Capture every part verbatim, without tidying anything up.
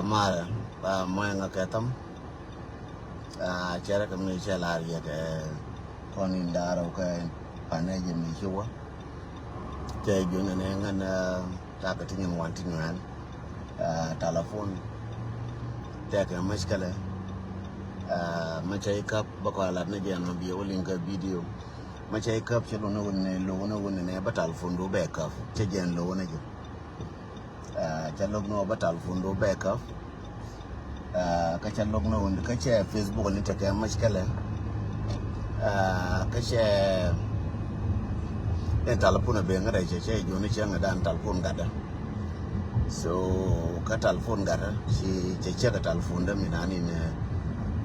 Marɛ, ba muɛŋä kɛ thäm. Cɛ rɛ kɛ mi cɛ lar yɛ kɛ kɔn in da̱rä kɛ panɛ jɛ mi ci wä. Cɛ jun ni ŋän takɛ ti nyin wan ti ŋuan. Talafon tɛkɛ mɛckɛlɛ. Mɛ cɛ ikäp bä kɔ lat ni jɛ nɔ biɛ wä liŋ kɛ video. Mɛ cɛ ikäp cɛ lon ni wun ni lon ni wun ni bä talafon du bɛ käp cɛ jɛ lon ni jɛ. Ca lo̱k ni wä bä talafon du bɛ käp. Kä ca lo̱k ni wä kä cɛ Facebook ni tekɛ mɛckɛlɛ. Kä cɛ in talafon a ben ŋä rɛ cɛ cɛ joni cɛ ŋä dan talafon gatdä. So kä talafon gatdä ci cɛ cɛ kɛ talafon dä mi nani ni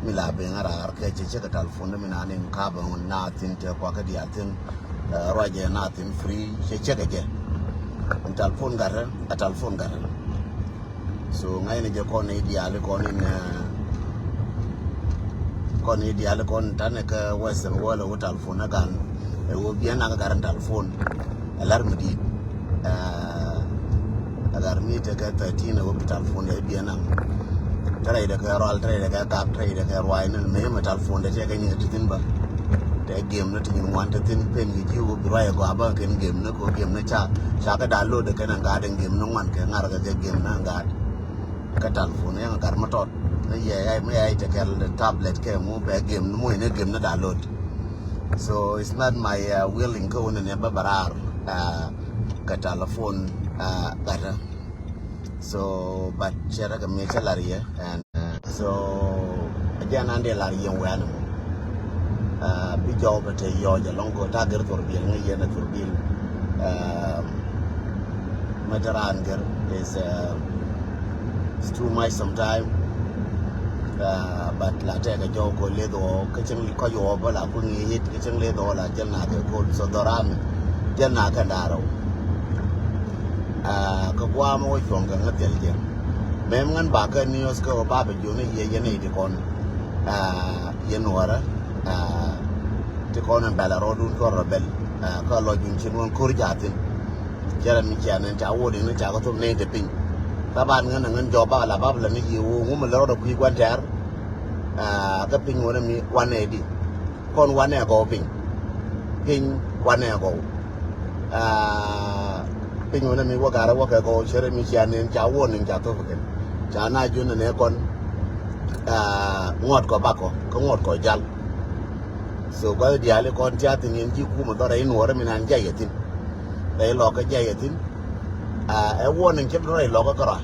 mi la ben ŋä raar kɛ cɛ cɛ kɛ talafon dä mi nani ni ka bä ŋun na thin te kwa kä diaal thin. Ruacɛ na thin free cɛ cɛ kɛ jɛ. Talafon gatdä a talafon gatdä. So ŋa̱cni jɛ kɔn i̱ diaali kɔn in kɔn i̱ diaali kɔn tanɛ kä Western world ɛ wä talafon ɛ gan ɛ wä biɛ nak ɛ gat in talafon. Ɛ lar mi di̱i̱t ɛ gat mi tekɛ thirteen ɛ wä bi talafon ɛ biɛ nak. Tɛrɛ idɛ kɛ rual tɛrɛ idɛ kɛ gak tɛrɛ idɛ kɛ ruay ni mɛ mɛ talafon dɛ tekɛ nyiŋ ti thin bä. Tɛ gem ni ti nyin ŋuan ti thin pen kɛ ji̱ wä bi ruay ɛ gɔaa bä kɛn gem ni ko gem ni ca ca kɛ download kɛn ɛ gat in gem ni ŋuan kɛ ŋar kɛ kɛ gem ni ɛ gat. Kä talafon yɛn gat mi tɔt mi yɛ mi yɛ tekɛ tablet kɛ mu bɛ gem ni mu yɛ ni gem ni download. So it's not my willing kä wun ni bä bä raar kä talafon gatdä. So but cɛ rɛ kɛ mi cɛ lar yɛ and so a jɛ nan dee lar yɛ wɛn. Bi jɔw bɛ te yɔc alɔŋ ko ta gɛr thor bil ŋä yɛn a thor bil. Mɛ te raan gɛr is it's too much sometime. But la tɛkɛ jɔw ko leth wɔ kä cäŋ kɔc wɔ bä la kuŋ yit kä cäŋ leth wɔ la jɛl na kɛ kol so dhɔran jɛl na kɛ ndarɔ. Kä guam wä cuɔŋ kɛ ŋä thil jɛ mɛm ŋän ba kä news kä wä ba bɛ joni yɛ yɛn iti kɔn. Yɛn wärä ti kɔn in bɛl a rɔɔdun kɔn rɔ bɛl. Kä lɔ jun cin wän kor jathin. Cɛ rɛ mi cian in ca wot in ca kä thop nɛy te piny. Taban ŋän ŋän jɔba la bab la ni yi wo ŋum la rɔɔdɔ kui̱ guan tɛr. Kä piny wän mi wan nɛ di kɔn wan nɛ gɔw piny. Piny wan nɛ gɔw. Piny wän mi wä garɛ wä kɛ gɔw cɛ rɛ mi cian in ca wot in ca thop kɛ ca na jun nɛ kɔn. Ŋuɔt kɔ bakɔ kä ŋuɔt kɔ jal. So gua̱th diaali kɔn tiath in ji̱ kumä dhɔrɛ in wä rɛ mi nan jay yɛ thin. Rɛy lɔkä jay yɛ thin. Ɛ warning cä rɛy lɔkä kärɔa.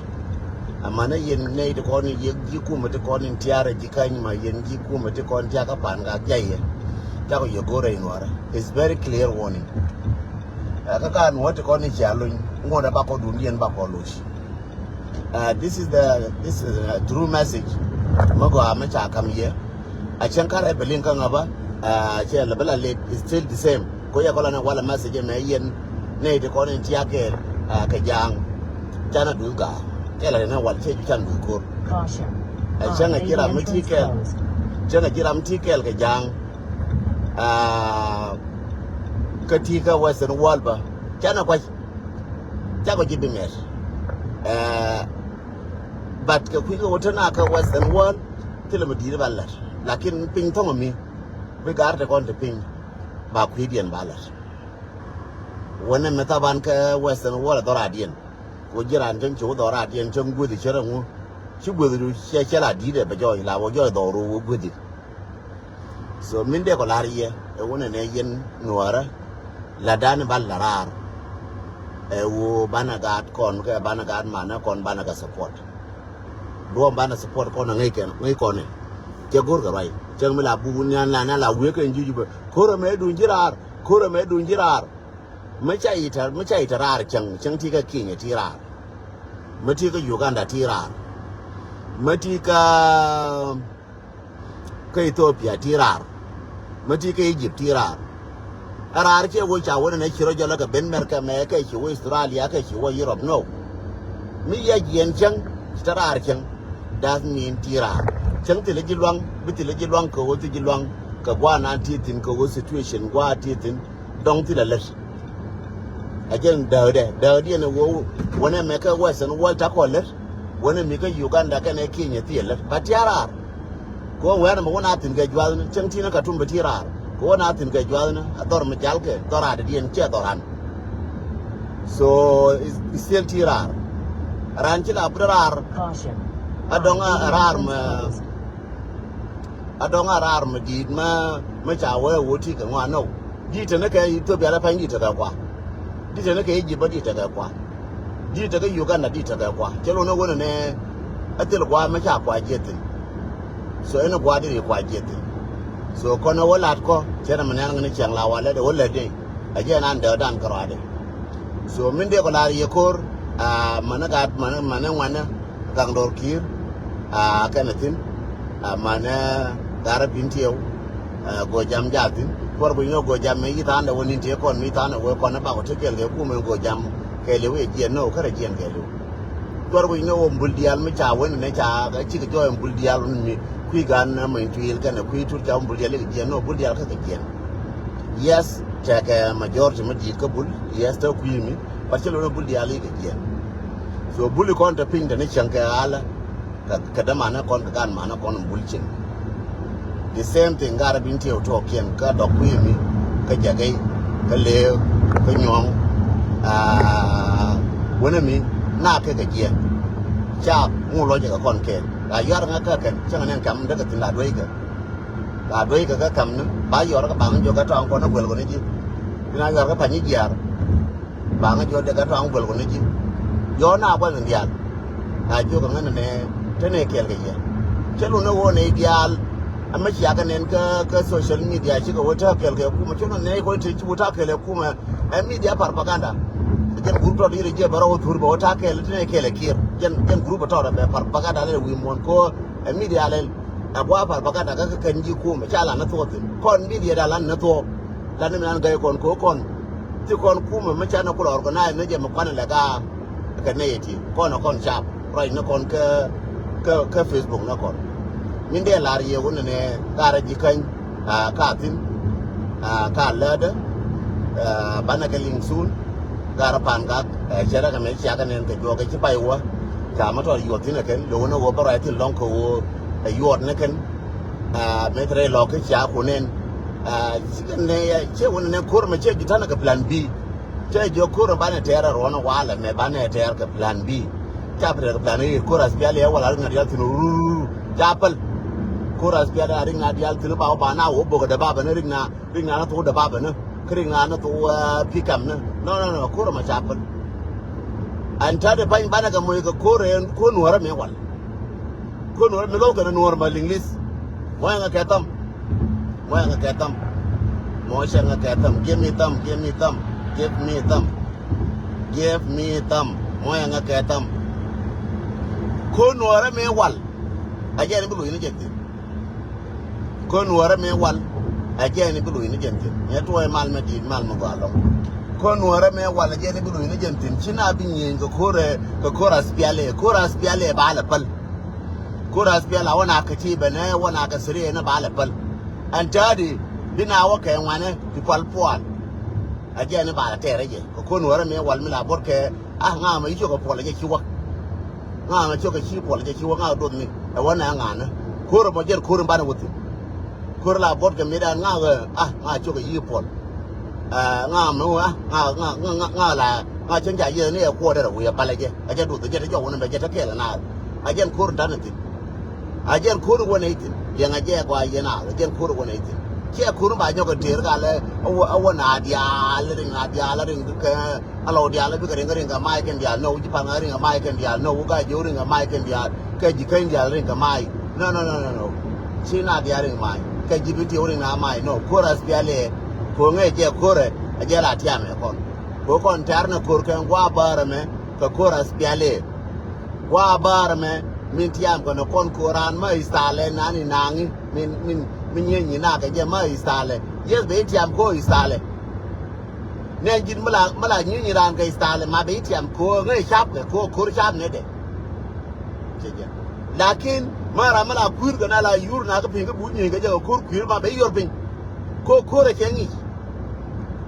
Amanä yɛn nɛy ti kɔn in yek ji̱ kumä ti kɔn in tiaarä ji̱ kany ma yɛn ji̱ kumä ti kɔn tiakä pan ka jay yɛ. Cakɔ yɛ go̱rɛ in wä rɛ. It's very clear warning. Kä ka nuɔ̱t ti kɔn in cia lony ŋuɔ̱t ɛ bakɔ dun yɛn bakɔ loc. This is the this is a true message. Mä gɔaa mä ca kam yɛ. A cäŋ karɛ bɛ liŋ kä ŋa bä. Cɛ lɛ bä la late is still the same. Ko yɛ kɔlɔ ni wal a message mɛ yɛn. Nɛ ti kɔn in tiak kɛ kɛ jaŋ. Canɛ duy gaa. Kɛ la ni wal cɛ ju can duy kor. A cäŋ a jiram mi ti kɛl. Cäŋ a jiram ti kɛl kɛ jaŋ. Kä ti kä Western world bä. Canɛ kuac. Cakɔ ji̱ bi mɛr. But kɛ kui̱ kɛ wä te na kä Western world thilɛ mi di̱i̱t ba lɛr. Lakin piny thɔŋ mi bi gar te kɔn te piny ba kui̱diɛn ba lɛr. Wänɛ mi thaban kä Western world dhɔradiɛn. Ko ji̱ raan cäŋ ci wä dhɔradiɛn cäŋ guäthi cä rɛ ŋu ci guäthi du cɛ cɛ la di̱i̱t ɛ bɛ jɔɔc la wä jɔɔc dhɔru wä guäthi. So min dee kɔ lar yɛ ɛ wunɛ nɛ yɛn nuɔrä. La dan ba la raar. Ɛ wo banɛ gaat kɔn kɛ banɛ gaat manɛ kɔn banɛ kɛ support. Duɔm banɛ support kɔn ɛ ŋäc kɛn ŋäc kɔn ɛ. Cɛ go̱r kɛ ruac cɛ mi la buk ni an la na la wek kɛn juju bä. Ko̱r ɛmɛ duun ji̱ raar ko̱r ɛmɛ duun ji̱ raar. Mi ca ita mi ca ita raar cäŋ cäŋ ti kɛ Kenya ti raar. Mi ti kɛ Uganda ti raar. Mi ti kɛ kä Ethiopia ti raar. Mi ti kä Egypt ti raar. Ɛ raar cɛ wec ca wänɛ nɛ ci rɔ jɔlä kɛ ben Mɛrkɛ mɛ kɛ ci wä Australia kɛ ci wä Europe no. Mi yɛ jiɛn cäŋ ci te raar cäŋ. That mean ti raar cäŋ thilɛ ji̱ luaŋ bi thilɛ ji̱ luaŋ kɛ wä thi ji̱ luaŋ kɛ guanan ti thin kɛ wä situation guan ti thin. Dɔŋ thilɛ lät. A jɛn däädɛ däädiɛn ɛ wä wänɛ mɛ kɛ Western world takɔ lät. Wänɛ mi kä Uganda kɛnɛ Kenya thiɛ lät ba tia̱a̱ raar. Kɛ wä wɛ̈ɛ̈n ɛmɛ wä na thi̱n kɛ jua̱thni cäŋ ti̱n kä Katum bɛ ti raar. Kɛ wä na thi̱n kɛ jua̱thni a dhɔr mi jalkɛ dhɔr raar dädiɛn ciɛ dhɔr ran. So is still ti raar. Ran ci la bi raar. Caution. A dɔŋ a raar mɛ. A dɔŋ a raar mɛ di̱i̱t mɛ mɛ ca wee wä ti kɛ ŋɔa nɔw. Di̱i̱t te ni kɛ Ethiopia la pa̱ny di̱i̱t te kɛ kua. Di̱i̱t te ni kɛ Egypt bä di̱i̱t te kɛ kua. Di̱i̱t te kɛ Uganda di̱i̱t te kɛ kua. Cɛ lo̱n ni wä ni nɛ a thil gua̱a̱ mɛ ca kua jiɛ thi̱n. So ɛn gua̱a̱ di ri kua jiɛ thi̱n. So kɔn ɛ wä lat kɔ cɛ ni mɛ nɛn ŋä ni cɛŋ la wa lɛ de wä lɛ de. A jɛ nan dee dan kɛ rɔadɛ. So min dee kɔ lar yɛ ko̱r a mänä gat mänä mänä ŋuanä. Gaŋ dɔr ki̱i̱r a kɛnɛ thi̱n a manɛ garä pi̱n tiɛw. Go̱o̱ jam jaathin kuɔr guic ni ɣöö go̱o̱ jam mi yi tha̱a̱n dɛ wä ni̱n tiee kɔn mi tha̱a̱n dɛ wee kɔn ɛ bak wä ti kɛl kɛ kumɛ go̱o̱ jam kɛɛliw i̱ jiɛn ni ɣöö kärɛ jiɛn kɛɛliw. Kuɔr guic ni ɣöö bul diaal mi ca wen ni ca cikɛ jɔɔy bul diaal wä ni mi kui̱ gan ni many tuil kɛnɛ kui̱ tut ca wä bul diaal ikɛ jiɛn ni ɣöö bul diaal kä kɛ jiɛn. Yes, tɛkɛ majority mi di̱i̱t kä bul, yes, te kui̱ mi, but cɛ lo̱n ni bul diaal ikɛ jiɛn. So bul ikɔn te piny te ni cieŋ kɛ alä. Kɛ dämanä kɔn kɛ gan manä kɔn bul cin. The same thing garɛ bin tiɛw tuɔɔkiɛn kä dɔk kui̱ mi kä jagɛy kä leek kä nyuɔ̱ŋ. Wänä mi na kɛ kɛ jiɛn ca ŋu lɔcɛ kɛ kɔn kɛn la yuar ŋä kä kɛn cäŋ nɛn kam däkɛ thin la dueykɛ. La dueykɛ kä kam ni ba yuar kä baŋ jɔk kä tɔŋ kɔn ɛ guɛl kɔn ji̱. Bi na yuar kä pa̱ny jiaar. Baŋä jiɔt dee kä tɔaŋ buɔl kɔ ni ji̱. Yɔ̱ɔ̱n a buɔl ni diaal. A jiök aŋä ni nɛ te nɛ kɛɛl kɛ yɛ. Cɛ lun ni ɣöö nɛ diaal. Amɛ cia kɛ nɛn kä kä social media cikɛ wä ta̱a̱ kɛɛl kɛ kumɛ cɛ lun nɛ kɔ ti ci wä ta̱a̱ kɛɛl kɛ kumɛ. Ɛ media propaganda. Jɛn group tɔt yir jiɛ bɛ rɔ wä thur bɛ wä ta̱a̱ kɛɛl te nɛ kɛɛl kɛ kiɛr. Jɛn jɛn group tɔt bɛ propaganda lɛ wi̱i̱ muɔ̱n kɔ ɛ media lɛ. Ɛ gua̱a̱ propaganda kä kɛn ji̱ kumɛ ca lan ni thuɔ̱k thi̱n kɔn media da lan ni thuɔ̱k. Lan ni mi nan gay kɔn ko kɔn ti kɔn kumɛ mi can ni kul organize ni jɛ mi kuan lɛ ka kɛ nɛ yɛ ti kɔn kɔn cap ruac ni kɔn kä kä kä Facebook ni kɔn. Min dee lar yɛ wun ni nɛ garɛ ji̱ käny a ka thin a ka lädä. Banɛ kɛ liŋ sun garɛ pan gak cɛ rɛ kɛ mɛ cia kɛ nɛn kɛ juɔk kɛ ci pay wä. Ca mi tɔt yuɔth thin ɛ kɛn lo̱w ni wä bä ruac thin lɔŋ kɛ wä ɛ yuɔt ni kɛn. Mɛ te rɛy lɔk kä cia kun nɛn. Cikɛ nɛ ciɛ wun nɛ ko̱r mɛ ciɛ ji̱ ta̱nɛ kɛ plan B. Ciɛ ji̱ ko̱r mɛ banɛ tɛɛr ɛ ruɔn walɛ mɛ banɛ tɛɛr kɛ plan B. Ca pɛr kɛ plan A ko̱r aspiali ɛ wala ri ŋa̱ dial thin ruu ca päl. Ko̱r aspiali a ri ŋa̱ dial thin ba wä ba na wä bok dɛ ba bɛ ni ri ŋa̱ ri ŋa̱ na thok dɛ ba bɛ ni kä ri ŋa̱ na thok pikam ni. No no no ko̱r mɛ ca päl. An ta̱dɛ pany banɛ kɛ moc kɛ ko̱r ɛ ko̱r nuɔrä mɛ wal. Ko̱ nuɔr mi lo̱k kɛn nuɔr ma liŋlis. Mɔ ɛŋɛ kɛ thumb. Mɔ ɛŋɛ kɛ thumb. Mɔ cɛ ŋɛ kɛ thumb. Give me thumb, give me thumb, give me thumb. Give me thumb. Mɔ ɛŋɛ kɛ thumb. Ko̱ nuɔrɛ mi wal. A jɛn bi luny ni jɛ thi̱n. Ko̱ nuɔrɛ mi wal. A jɛn bi luny ni jɛ thi̱n. Nyɛ tuɔɔy mal mɛ di̱i̱t mal mɛ gɔaa lɔŋ. Ko̱ nuɔrɛ mi wal a jɛn bi luny ni jɛ thi̱n. Ci na bi nyieny kɛ ko̱rɛ kɛ ko̱r aspiali. Ko̱r aspiali ba lɛ päl. Ko̱r aspiɛl a wä na kä ti bɛnɛ wä na kä siri ɛn ba lɛ päl. Ɛn täädi bi na wä kɛ ŋuanɛ ti pal pual. A jɛ ni ba lɛ tɛɛrɛ jɛ kɛ ko̱n wärä mi wal mi la bot kɛ a ŋa mɛ i̱ cokɛ puɔl jɛ ci wä. Ŋa mɛ cokɛ ci puɔl jɛ ci wä ŋa doth ni ɛ wä na ŋanä. Ko̱r mɔ jɛn ko̱r in banɛ wä thin. Ko̱r la bot kɛ mi dan ŋa ɣä a ŋa cokɛ yi puɔl. Ŋa mi wä ŋa ŋa ŋa ŋa la ŋa cäŋ ca yieth ni ɛ kuɔt derɛ wi̱i̱ ɛ palɛ jɛ ɛ jɛ duth ɛ jɛ te jɔk wun ɛmɛ jɛ te kɛɛl ɛ naath. A jɛn ko̱r in ta̱n ɛ thi̱n. A jɛn ko̱r in wä nɛy thi̱n liɛŋ a jɛ gɔaa yɛn naath a jɛn ko̱r in wä nɛy thi̱n. Ciɛ ko̱r in ba nyɔk ɛ teer gal ɛ wä naath diaal riŋ naath diaal riŋ kɛ. Alɔw diaal bikɛ riŋ kɛ riŋ kɛ mac kɛn diaal nɔ wi̱c pa̱n kɛ riŋ kɛ mac kɛn diaal nɔ wi̱c gac jo̱o̱k riŋ kɛ mac kɛn diaal kɛ ji̱ käny diaal riŋ kɛ mac. No no no no no. Ci na diaal riŋ mac kɛ ji̱ bi tiɛw riŋ na mac no ko̱r aspial ɛ. Ko̱ŋɛ jɛ ko̱rɛ a jɛ la tiam ɛ kɔn. Ko̱ kɔn tɛr nɛ ko̱r kɛn gua̱a̱ bäärɛ mɛ kɛ ko̱r aspial ɛ. Gua̱a̱ bäärɛ mɛ min tiam kɛn kɔn ko̱r raan mä isthalɛ nani naŋi min min min nyieny nyi nakɛ jɛ mä isthalɛ. Yes bɛ itiam ko̱ isthalɛ. Nɛ ji̱n mi la mi la nyuny raan kɛ isthalɛ ma bɛ i̱ tiam ko̱o̱ŋ ɛ cap kɛ ko̱o̱ ko̱r cap nɛ dɛ. Cɛ jɛ lakin ma ram mi la kui̱r kɛ na la yur na kä pi̱ny kä buc nyuny kɛ jɛ kɛ ko̱r kui̱r ma bɛ i̱ yor piny. Ko̱o̱ ko̱r ɛ cɛ ŋi̱c.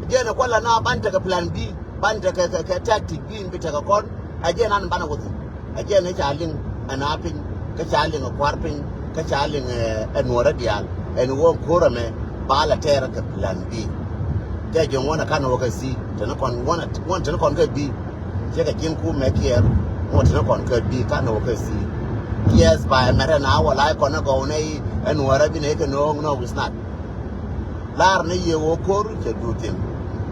Jɛ ni kuala na ban tekɛ plan B ban tekɛ kɛ kɛ tactic bi in bi tekɛ kɔn. Ɛ jɛ nan ban ɛ wä thi̱n. A jɛn ɛ ca liŋ ɛn a piny, kä ca liŋ ɛ kua̱r piny, kä ca liŋ ɛ nuɔrä diaal ɛn ɣöö ko̱r ɛmɛ ba la tɛɛr kɛ plan B. Kɛ jɛ ŋuɔ̱n ɛ kan wä kɛ C, teni kɔn ŋuɔ̱n teni kɔn kɛ B. Cɛ kɛ ji̱n kumɛ kiɛɛr ŋuɔ̱n teni kɔn kɛ B kan wä kɛ C. Yes, ba ɛmɛrɛ na wä la kɔn ɛ gɔw nɛ i̱ ɛ nuɔrä bi nɛ kɛ no̱o̱ŋ, no, it's not. Lar ni yɛ wä ko̱r cɛ duut thi̱n.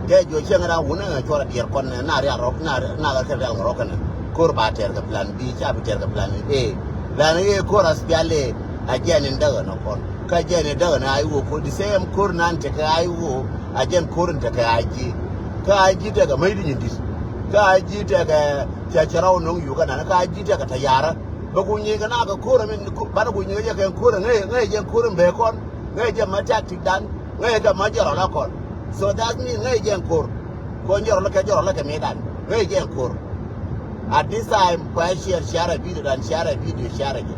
Kɛ jɔ cieŋ ran wunɛ ŋɛ cuɔr a diɛɛr kɔn nɛ na rial rɔk na na kɛ rial rɔk kɛnɛ. Ko̱r ba tɛɛr kɛ plan B, ca bi tɛɛr kɛ plan A. Plan A ko̱r a spial A, a jɛn in däk ɛn ɔ kɔn. Kä jɛn in däk ɛn a i̱ wä ko̱r the same ko̱r nan tekɛ a i̱ wä, a jɛn ko̱r in tekɛ a ji̱. Kä a ji̱ tekɛ mäc di nyin di̱t. Kä a ji̱ tekɛ cɛ cɛ rɔw no̱ŋ Uganda, kä a ji̱ tekɛ tɛ yarä. Bɛ ku nyieny kɛ na kɛ ko̱r ɛmɛ, banɛ ku nyieny kɛ jɛ kɛ ko̱r ɛ ŋäc, ŋäc jɛ ko̱r ɛmɛ bɛ kɔn. Ŋäc jɛ ma tactic dan, ŋäc kɛ ma jɛ rɔl a kɔn. So that mean ŋäc jɛ ko̱r. Kɔn jɛ rɔl kɛ jɛ rɔl kɛ mi dan. Ŋäc jɛ ko̱r. At this time, kua share, share video dan, share video, share jɛ.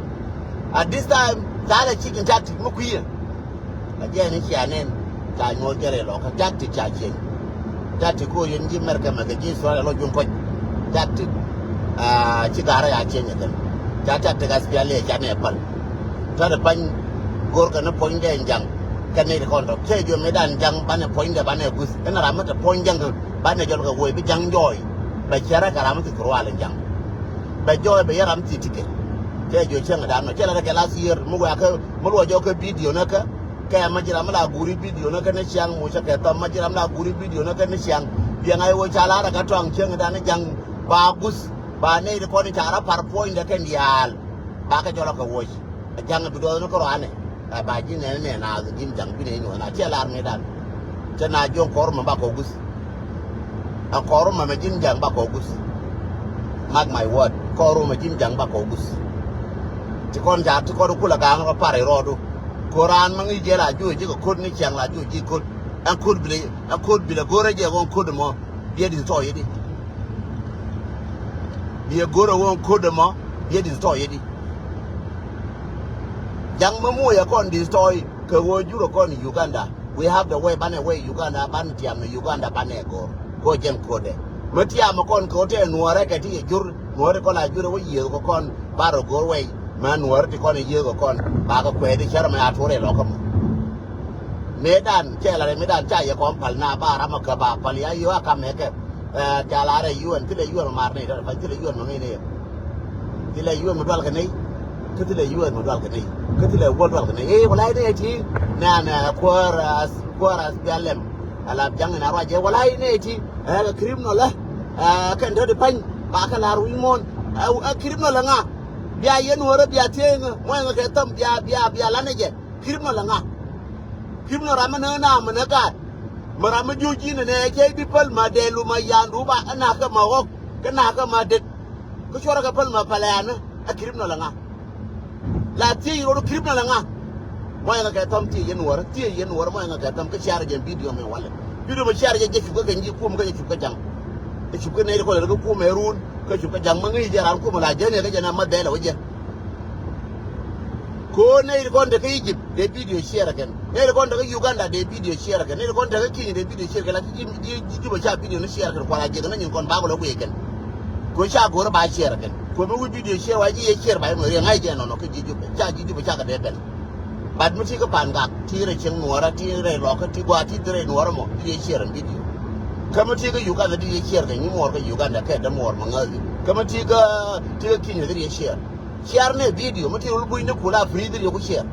At this time, thalɛ chicken tactic mi kui̱ yɛ. A jɛn i̱ cia nɛn ca nyuɔ̱th jɛ rɛy lɔkä. Tactic ca cieŋ. Tactic ko yɛn ji̱ Mɛrkɛ mɛ kɛ ji̱ Israel lɔ juɔ̱ŋ kɔc. Tactic, ah, ci ga̱rä ya cieŋ ɛ kɛn. Ca tactic a spial ɛ ca nɛ pal. Tɔ̱ dɛ pa̱ny go̱rkɛ ni puɔ̱nydɛ in ja̱ŋ. Kɛ nɛy ti kɔn tɔ̱ cɛ jiɔ mëëdan ja̱ŋ banɛ puɔ̱nydɛ banɛ guth. Ɛn ram mi te puɔ̱ny ja̱ŋ kɛ banɛ jɔl kɛ woc bi ja̱ŋ jɔɔy. Bɛ cärä kɛ ram mi ti thurwal in ja̱ŋ. Bɛ jɔɔy bɛ yɛ ram ti tikɛ. Cɛ jiɔ cieŋ ɛ dan nɔ cɛ la rɛ kɛ last year mi wɛ̈kä mi luɔc jɔkä video ni kä. Kɛ ma ji̱ ram mi la guuri video ni kä ni ciaŋ mucä kɛ thɔm ma ji̱ ram la guuri video ni kä ni ciaŋ. Biɛŋ a i̱ wä ca lar ɛ kä tɔaŋ cieŋ dan ni ja̱ŋ ba guth ba nɛy ti kɔn i̱ ca rɔ par puɔ̱nydɛ kɛn diaal. Ba kɛ jɔl ɔ kɛ woc. Ɛ ja̱ŋ bi duɔth ni kä rɔanɛ. Ɛ ba ji̱ nɛn nɛn a ji̱n ja̱ŋ bi nɛy nuɔ̱n a ciɛ lar mi dan. Cɛ na jiɔŋ kɔr mɛ ba kɔ guth. Ɛ kɔr mɛ mɛ ji̱n ja̱ŋ ba kɔ guth. Mark my word. Kɔr mɛ ji̱n ja̱ŋ ba kɔ guth. Ti kɔn ca ti kɔn kulɛ gaŋ rɔ par i rɔɔdu. Ko̱ran ma ŋi̱i̱c jɛ la juɔc ji̱ kɛ ko̱t ni ciaŋ la juɔc ji̱ ko̱t. Ɛn ko̱t bilɛ, ɛn ko̱t bilɛ go̱rɛ jɛ ɣɔn ko̱t mɔ. Biɛ di tɔɔyɛ di. Biɛ go̱rɛ ɣɔn ko̱t mɔ. Biɛ di tɔɔyɛ di. Ja̱ŋ mi muɔyɛ kɔn di tɔɔy kɛ ɣöö jurɛ kɔn Uganda. We have the way banɛ way Uganda banɛ tiam ni Uganda banɛ go̱r. Kɛ ɣöö jɛn ko̱tdɛ mi tiam kɔn kɛ ɣöö tɛ nuɔrɛ kɛ ti yɛ jur nuɔrɛ kɔn la jurɛ wä yiëëk kɛ kɔn barɛ go̱r way. Mɛ nuɔrɛ ti kɔn yiëëk kɛ kɔn bakɛ kuɛɛdi cärɛ mɛ a tuɔrɛ lɔkä mɔ. Mëëdan cɛ la rɛ mëëdan ca yɛ kɔn pal na ba ram kä ba pal ya yio̱ a kam mɛ kɛ. Ɛ, ca la rɛ yuɔn thilɛ yuɔn mɛ mar ni tɔt pal thilɛ yuɔn mɛ ŋi̱n ni. Thilɛ yuɔn mɛ dual kɛ ni. Kä thilɛ yuɔn mɛ dual kɛ ni. Kä thilɛ wuɔl dual kɛ ni. Ɛ, wala ni ti. Nɛ nɛ kuäär as kuäär as bialɛm. Ala jaŋ ni a ruac ɛ wala ni ti. Ɛ, kɛ criminal ɛ. Ɛ, kɛn tɔt di pany ba kɛ la rui̱ muɔn. Ɛ, ɛ, criminal ɛ ŋa. Bia yɛn wärä bia tieŋ muɔyɛ ŋa kɛ thäm bia bia bia lanɛ jɛ. Criminal ɛ ŋa. Criminal ram mi näk na mi näk gaat. Mi ram mi jiöc ji̱n ɛnɛ cɛ i̱ bi päl ma dɛlu ma yandu ba ɛ nakä ma ɣɔk kä nakä ma det. Kä cuɔrɛ kɛ päl ma pɛlɛɛnä ɛ criminal ɛ ŋa. La thiec rot criminal ɛ ŋa. Mɔc ŋa kɛ thɔm thiec yɛn wäärä thiec yɛn wäärä mɔc ŋa kɛ thɔm kä ciar jɛ video mɛ walɛ. Video mɛ ciar jɛ jɛ cupkä kɛ nyi kum kä jɛ cupkä jaŋ. Ɛ cupkä nɛy ti kɔlɛ rɛ kä kum ɛ run kä cupkä jaŋ ma ŋi̱i̱c jɛ ran kum ɛ la jɛ nɛ kä jɛ na ma dhɛl ɛ wä jɛ. Ko nɛy ti kɔn te kä Egypt dee video share kɛn. Nɛy ti kɔn te kä Uganda dee video share kɛn. Nɛy ti kɔn te kä Kenya dee video share kɛn. Lakin ji̱ ji̱ ji̱ Juba ca video ni share kɛn kual a jiɛk ni nyin kɔn ba kɛ lɔ guic kɛn. Ko ca go̱r ba share kɛn. Ko mi wi̱c video share wa ji̱ yɛ share ba yɛ mɛ riɛŋ a jɛ nɔnɔ kä ji̱ Juba ca ji̱ Juba ca kɛ dee bɛl. But mi ti kä Pangak ti rɛ cieŋ nuɔrä ti rɛ lɔkä ti gua ti rɛ nuɔrä mɔ ti yɛ share video. Kä mi ti kä Uganda ti yɛ share kɛ nyi muɔr kä Uganda kɛ dee muɔr ma ŋäth. Kä mi ti kä ti kä Kenya ti yɛ share. Share nɛ video mi ti rul buny ni kula free video ku share.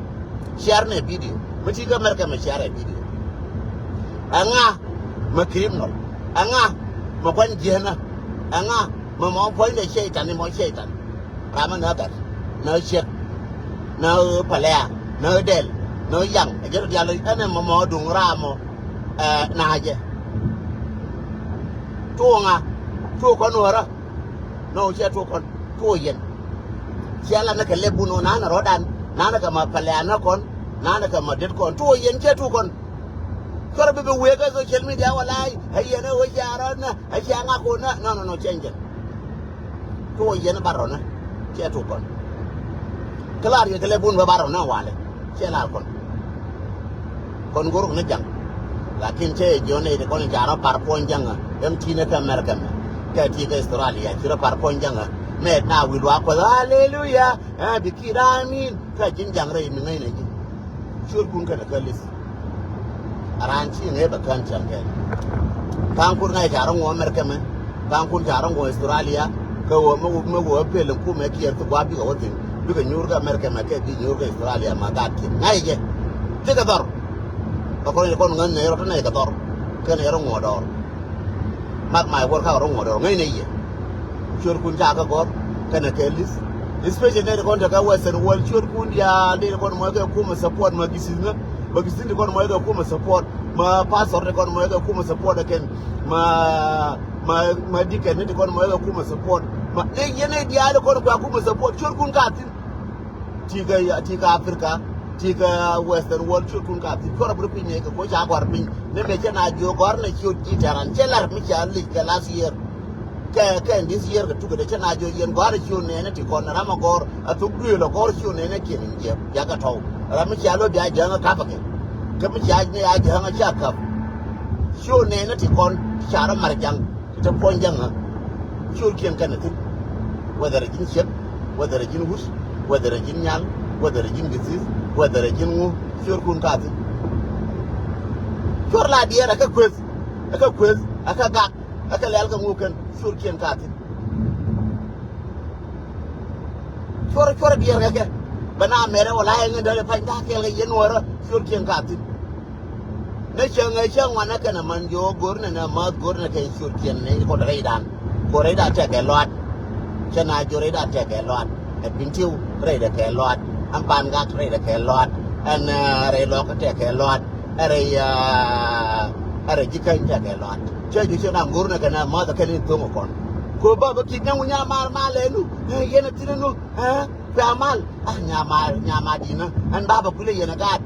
Share nɛ video mi ti kä America mɛ share nɛ video. Ɛŋa mɛ criminal. Ɛŋa mɛ kuany jiɛnä. Ɛŋa mɛ mɔ puɔ̱nydɛ cɛy-tan ni mɔ cɛy-tan. Ramä nä gat nä ciek nä pɛlɛa nä dɛl nä yaŋ. Ɛ jɛ rɔ dial ɛn ɛmɔ mɔ duŋ ramɔ. Ɛ na̱a̱cɛ. Tuɔɔŋa tuɔɔk kɔn wärä. Nɔ cɛ tuɔɔk kɔn tuɔɔk yɛn. Cɛ la ni kɛ lɛp bun ɔ nanɛ rɔ̱dan nanɛ kɛ ma pɛlɛa nä kɔn nanɛ kɛ ma det kɔn tuɔɔk yɛn cɛ tuɔɔk kɔn. Cuɔrɛ bi bi wëë kä social media wala ɛ yɛn ɛ wee cɛ rɔ̱ nä ɛ cɛ ŋak kɔn nä nɔ nɔ nɔ cɛ nyɛ. Tuɔɔk yɛn bar rɔnɛ cɛ tuɔɔk kɔn. Kä lar yɛ kɛ lɛ bun bä bar rɔnɛ walɛ cɛ lar kɔn. Kɔn go̱rkɛ ni ja̱ŋ. Lakin cɛ yɛ jiɔn nɛy ti kɔn ca rɔ par puɔ̱ny ja̱ŋä. Ɛm ti̱nɛ kä America mɛ kɛ ti kä Australia ci rɔ par puɔ̱ny ja̱ŋä. Mɛt na wi̱i̱ luaak Kuɔth, aleluya. Ɛ bi ki̱i̱t amin. Kä ji̱n ja̱ŋ rɛy mi ŋäcnɛ ji̱. Ciötkun kɛnɛ kä li̱th. A raan ci ŋäc bɛ kään cäŋ kɛn. Tha̱a̱ŋkun ŋa̱c ca rɔ ŋuɔ America mɛ. Tha̱a̱ŋkun ca rɔ ŋuɔ Australia. Kä ɣöö mi wä, mi wä pel in kumɛ kiɛɛr thi gua̱a̱p bikɛ wä thi̱n. Bikɛ nyuur kä America mɛ kɛ bi nyuur kä Australia ma gaat kiɛn. Ŋa̱c jɛ. Thikɛ dhɔr. Kä kɔn jɛ kɔn ŋäc nɛy rɔ te nɛy kɛ dhɔr. Kɛnɛ jɛ rɔ ŋuɔ dɔɔr. Mark my word, ka rɔ ŋuɔ̱t rɔ ŋäcnɛ yɛ. Ciötkun ca kɛ gɔ̱r kɛnɛ kɛ li̱th. Especially nɛy ti kɔn te kä Western world, ciötkun diaal ti kɔn mɔc kɛ kumɛ support, ma gisi̱n ni, ma gisi̱n ti kɔn mɔc kɛ kumɛ support, ma pastor ti kɔn mɔc kɛ kumɛ support ɛ kɛn, ma, ma, ma deacon ni ti kɔn mɔc kɛ kumɛ support. Ma nɛy yɛn nɛy diaal ti kɔn kua kumɛ support, ciötkun ka thi̱n. Ti kä, ti kä Africa, ti kä Western world, ciötkun ka thi̱n. Cuɔr a bi rɔ piny nɛ kɛ koc ca gɔ̱a̱r piny. Ni mëë cɛ na jiök gɔ̱a̱r nɛ ciöt ji̱ tɛ̈ran. Cɛ lar mi ca lic kɛ last year. Kɛ, kɛ this year kɛ tukädɛ cɛ na jiök yɛn gɔ̱a̱r ciöt nɛɛnɛ ti kɔn ram a gɔ̱r. A thok duëël a gɔ̱r ciöt nɛɛnɛ kiɛn in jiɛk. Bia kɛ tɔ̱w. Ram mi ca lo̱ bia jäŋ a kap a kɛ. Kä mi ca ni a jäŋ a ca kap. Ciöt nɛɛnɛ ti kɔn ca rɔ mar jaŋ. Ti te puɔ̱ny jäŋä. Ciötkiɛn kɛnɛ thi̱n. Whether ɛ ji̱n ciek, whether ɛ ji̱n wut, whether ɛ ji̱n nyal, whether ɛ ji̱n githith, whether ɛ ji̱n ŋu, ciötkun ka thi̱n. Cuɔr la diɛɛr ɛ kä kueth, ɛ kä kueth, ɛ kä gak, ɛ kä lɛl kä ŋu kɛn, ciötkiɛn ka thi̱n. Cuɔr, cuɔr diɛɛr kɛ kɛ. Bɛ na mɛrɛ wala ɛ ŋändä lɛ pa̱ny da̱a̱ kɛɛl kɛ yɛn wärä, ciötkiɛn ka thi̱n. Ni cäŋ ɛ cäŋ wanɛ kɛnɛ man jiö go̱r nɛ nɛ mäth go̱r nɛ kɛ ciötkiɛn ni kɔn rɛydan. Go̱r rɛydan tɛkɛ lɔat. Cɛ na jiö rɛydan tɛkɛ lɔat. Ɛ Pintiu rɛydɛ kɛ lɔat. Ɛn Ban Gak rɛydɛ kɛ lɔat. Ɛn, ɛ, rɛy lɔk tɛkɛ lɔat. Ɛ rɛy, ɛ, ɛ rɛy ji̱ käny tɛkɛ lɔat. Cɛ jiö cɛ na go̱r nɛ kɛnɛ mäth kɛn in tho̱ŋ kɔn. Ko ba bä ki̱t nɛ ŋu nyamal mal ɛnu. Ɛ, yɛn ɛ thi̱n ɛnu. Ɛ, kuɛ mal. Ah, nyamal, nyamal di̱n ɛ. Ɛn ba bä kulɛ yɛn ɛ gaat.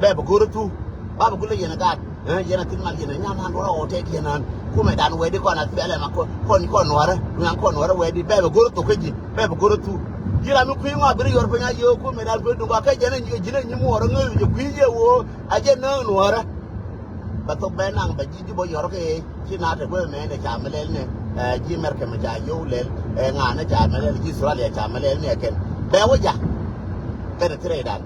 Bɛ bɛ go̱r thu. Ba bɛ kulɛ yɛn ɛ gaat. Ɛ, yɛn a thi̱n mal yɛn ɛ nyan an rɔ tɛt yɛn an. Kumɛ dan wɛɛdi kɔn a thilɛ ma kɔn, kɔn, kɔn nuɔrɛ. Duŋ an kɔn nuɔrɛ wɛɛdi. Bɛ bɛ go̱r thok kä ji̱. Bɛ bɛ go̱r thu. Ji̱ ram mi kui̱ ŋɔak bi ri yuɔr piny a yio̱o̱ kumɛ dan kui̱ duŋ kɔak kä jɛn a nyi, ji̱n a nyi muɔɔr a ŋäth jɛ kui̱ jɛ wo̱o̱. A jɛ nääŋ nuɔrɛ. Bɛ thok bɛ naŋ bɛ ji̱ ji̱ bä yɔr kɛ. Ci na te guɛ mɛ ne ca mɛ lɛl ne, ɛ, ji̱ Mɛrkɛ mɛ ca yio̱w lɛl, ɛ, ŋa ne ca mɛ lɛl, ji̱ Australia ca mɛ lɛl ne kɛn. Bɛ wä ja. Kɛn ti rɛy dan.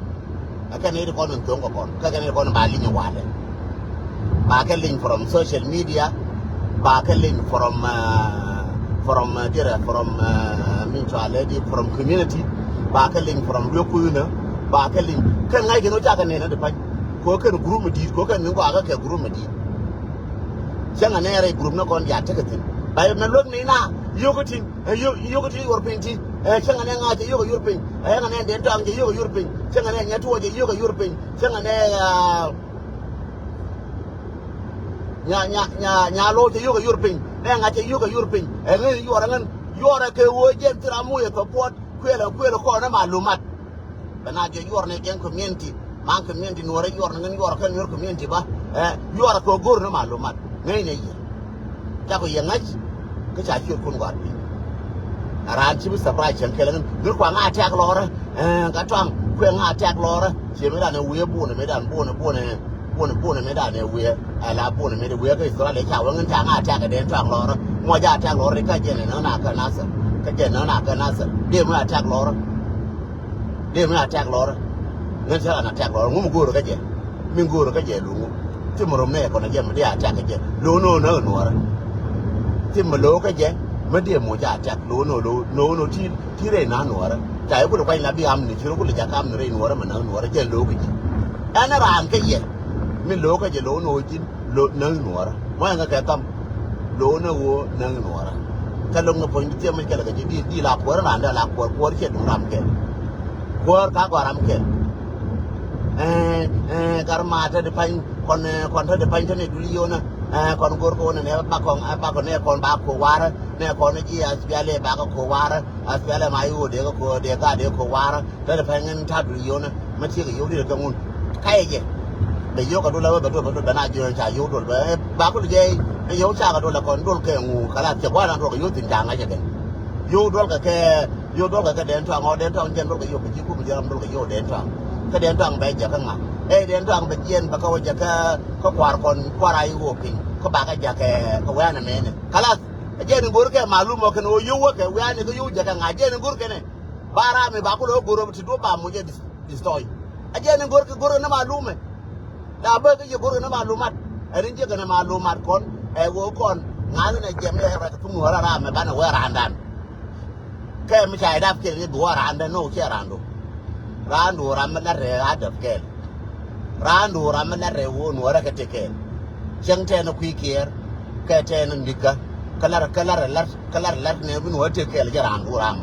Ɛ kɛn iri kɔn in tho̱ŋ kɛ kɔn. Kä kɛn iri kɔn ba li̱ny walɛ. Ba kɛ li̱ny from social media. Ba kɛ li̱ny from, ɛ, from, ɛ, dirɛ, from, ɛ, min cɔalɛ di, from community. Ba kɛ li̱ny from luek kui̱nä. Ba kɛ li̱ny. Kɛn ŋa̱c kɛn wä ca kɛ nɛn ɛ di pa̱ny. Ko kɛn group mi di̱i̱t, ko kɛn ni gɔaa kä kɛ group mi di̱i̱t. Cäŋ anɛ rɛy group ni kɔn diaal tekɛ thi̱n. Ba mɛ luäk ni na, yio̱k kä tin, ɛ, yio̱k, yio̱k kä tin yuɔr piny ti. Ɛ, cäŋ anɛ ŋa̱c cɛ yio̱k ɛ yuɔr piny. Ɛ, cäŋ anɛ den tɔaŋ cɛ yio̱k ɛ yuɔr piny. Cäŋ anɛ nyɛ tuɔɔk cɛ yio̱k ɛ yuɔr piny. Cäŋ anɛ, ɛ, nya, nya, nya, nya lo̱o̱ cɛ yio̱k ɛ yuɔr piny. Nɛ ŋa̱c cɛ yio̱k ɛ yuɔr piny. Ɛ, ŋäc yuɔr ɛ ŋän. Yuɔr ɛ kɛ ɣöö jɛn thil ram moc ɛ support. Kuël ɛ, kuël ɛ kɔn ɛ malumat. Bɛ na jɛ yuɔr ni jɛn community. Man community nuɔrɛ yuɔr ni ŋän yuɔr kɛ nuɔr community ba. Ɛ, yuɔr kɛ go̱r ni malumat. Ŋäcnɛ yɛ. Cakɔ yɛ ŋäc. Kä ca ciötkun gɔaa piny. A raan ci bi surprise cɛn kɛlɛ ŋän. Gör kua ŋa attack lɔrä. Ɛ, ka tɔaŋ. Kuɛ ŋa attack lɔrä. Ciɛ mi dan ɛ wiɛ bunɛ, mi dan bunɛ, bunɛ. Bunɛ, bunɛ mi dan ɛ wiɛ. Ɛ la bunɛ mi dan wiɛ kä Australia ca wä ŋän ca ŋa attack ɛ den tɔaŋ lɔrä. Mɔ ja attack lɔrä kä jɛn ɛ nä na kä Nasir. Kä jɛn ɛ nä na kä Nasir. Dee mi attack lɔrä. Dee mi attack lɔrä. Ŋän cä ran attack lɔrä. Ŋu mi go̱o̱rä kä jɛ. Mi go̱o̱rä kä jɛ lo̱ŋ ŋu. Ti mi rom nɛ kɔn a jɛ mi dee attack kä jɛ. Lo̱ŋ ni ɣän nuɔrä. Ti mi lo̱ŋ kä jɛ. Mi dee moc attack. Lo̱ŋ ni ɣän, lo̱ŋ ni ɣän ti, ti rɛy na nuɔrä. Ca yɛ kulɛ kuany la bi am ni ci rɔ kulɛ jak am ni rɛy nuɔrä mi na nuɔrä jɛ lo̱ŋ kä jɛ. Ɛn raan kä yɛ. Mi lo̱ŋ kä jɛ lo̱ŋ ni ɣän ji̱n. Lo̱ŋ ni ɣän nuɔrä. Mɔ ɛn kä kɛ tham. Lo̱o̱n ɛ ɣöö näŋ nuɔɔrä. Kä lo̱ŋ ni puɔ̱ny bi thiɛm mi kɛl kɛ ji̱ di, di la kuäär raan dee la kuäär, kuäär ciɛ duŋ ram kɛl. Kuäär ka gɔaa ram kɛl. Ɛɛ, ɛɛ, gat ma te di pa̱ny, kɔn, ɛɛ, kɔn te di pa̱ny te ni dul yio̱nä. Ɛɛ, kɔn go̱r kɛ wä ni nɛ bakɔn, ɛɛ, bakɔn nɛ kɔn ba ko̱ warä, nɛ kɔn ji̱ a thialɛ bakɛ ko̱ warä, a thialɛ ma i̱ ɣöö dee kɛ ko̱, dee gat dee ko̱ warä. Tɛt pɛn ŋän ta̱a̱ dul yio̱wni mɛ tiek yio̱w diet kɛ ŋun. Ka yɛ jɛ bɛ yio̱w kɛ dul a wee bɛ dul bɛ dul bɛ na jiööny ca yio̱w dul bɛ ba kul jɛ. Yio̱w ca kɛ dul a kɔn dul kɛ ŋu kala tiek gua̱a̱r na dul kɛ yio̱w thi̱n ca ŋa̱c kɛ. Yio̱w dul kɛ kɛ yio̱w dul kɛ kɛ den tɔaŋ ɔ den tɔaŋ jɛn dul kɛ yio̱w kɛ ji̱ kum ji̱ ram dul kɛ yio̱w den tɔaŋ. Kɛ den tɔaŋ bɛ jɛ kä ŋa̱ ɛ den tɔaŋ bɛ jiɛn bɛ kɛ wä jɛ kä kua̱r kɔn kua̱r a i̱ wä piny kä ba kɛ jɛ kɛ kɛ wɛ̈ɛ̈n ɛmɛnɛ kala. Jɛn in go̱r kɛ malum ɔ kɛn ɣöö yio̱w wä kɛ wiani kɛ yio̱w jɛ kɛ ŋa̱c jɛn in go̱r kɛnɛ. Ba ram mi ba kulɛ ɣöö go̱r ɔ ti duɔ̱p ba muc ɛ dis-, destroy. A jɛn in go̱r kɛ go̱r kɛnɛ malum ɛ. La bä kä yɛ go̱r kɛnɛ malumat. Ɛn in jiɛ kɛnɛ malumat kɔn ɛ ɣöö kɔn ŋa̱th nɛ jɛm yɛ rɛk thum wä ra ram mɛ banɛ wä randan. Kɛ mi ca idap kɛl i̱ bi wä randan ni wä ciɛ randu. Randu ram mi lat rɛ a däp kɛl. Randu ram mi lat rɛ wä nuɔrɛ kɛ ti kɛl. Cäŋ tɛn kui̱ kiɛɛr kɛ tɛn nikä. Kä lar kä lar lar kä lar lar nɛ bi nuɔrɛ ti kɛl jɛ randu ram.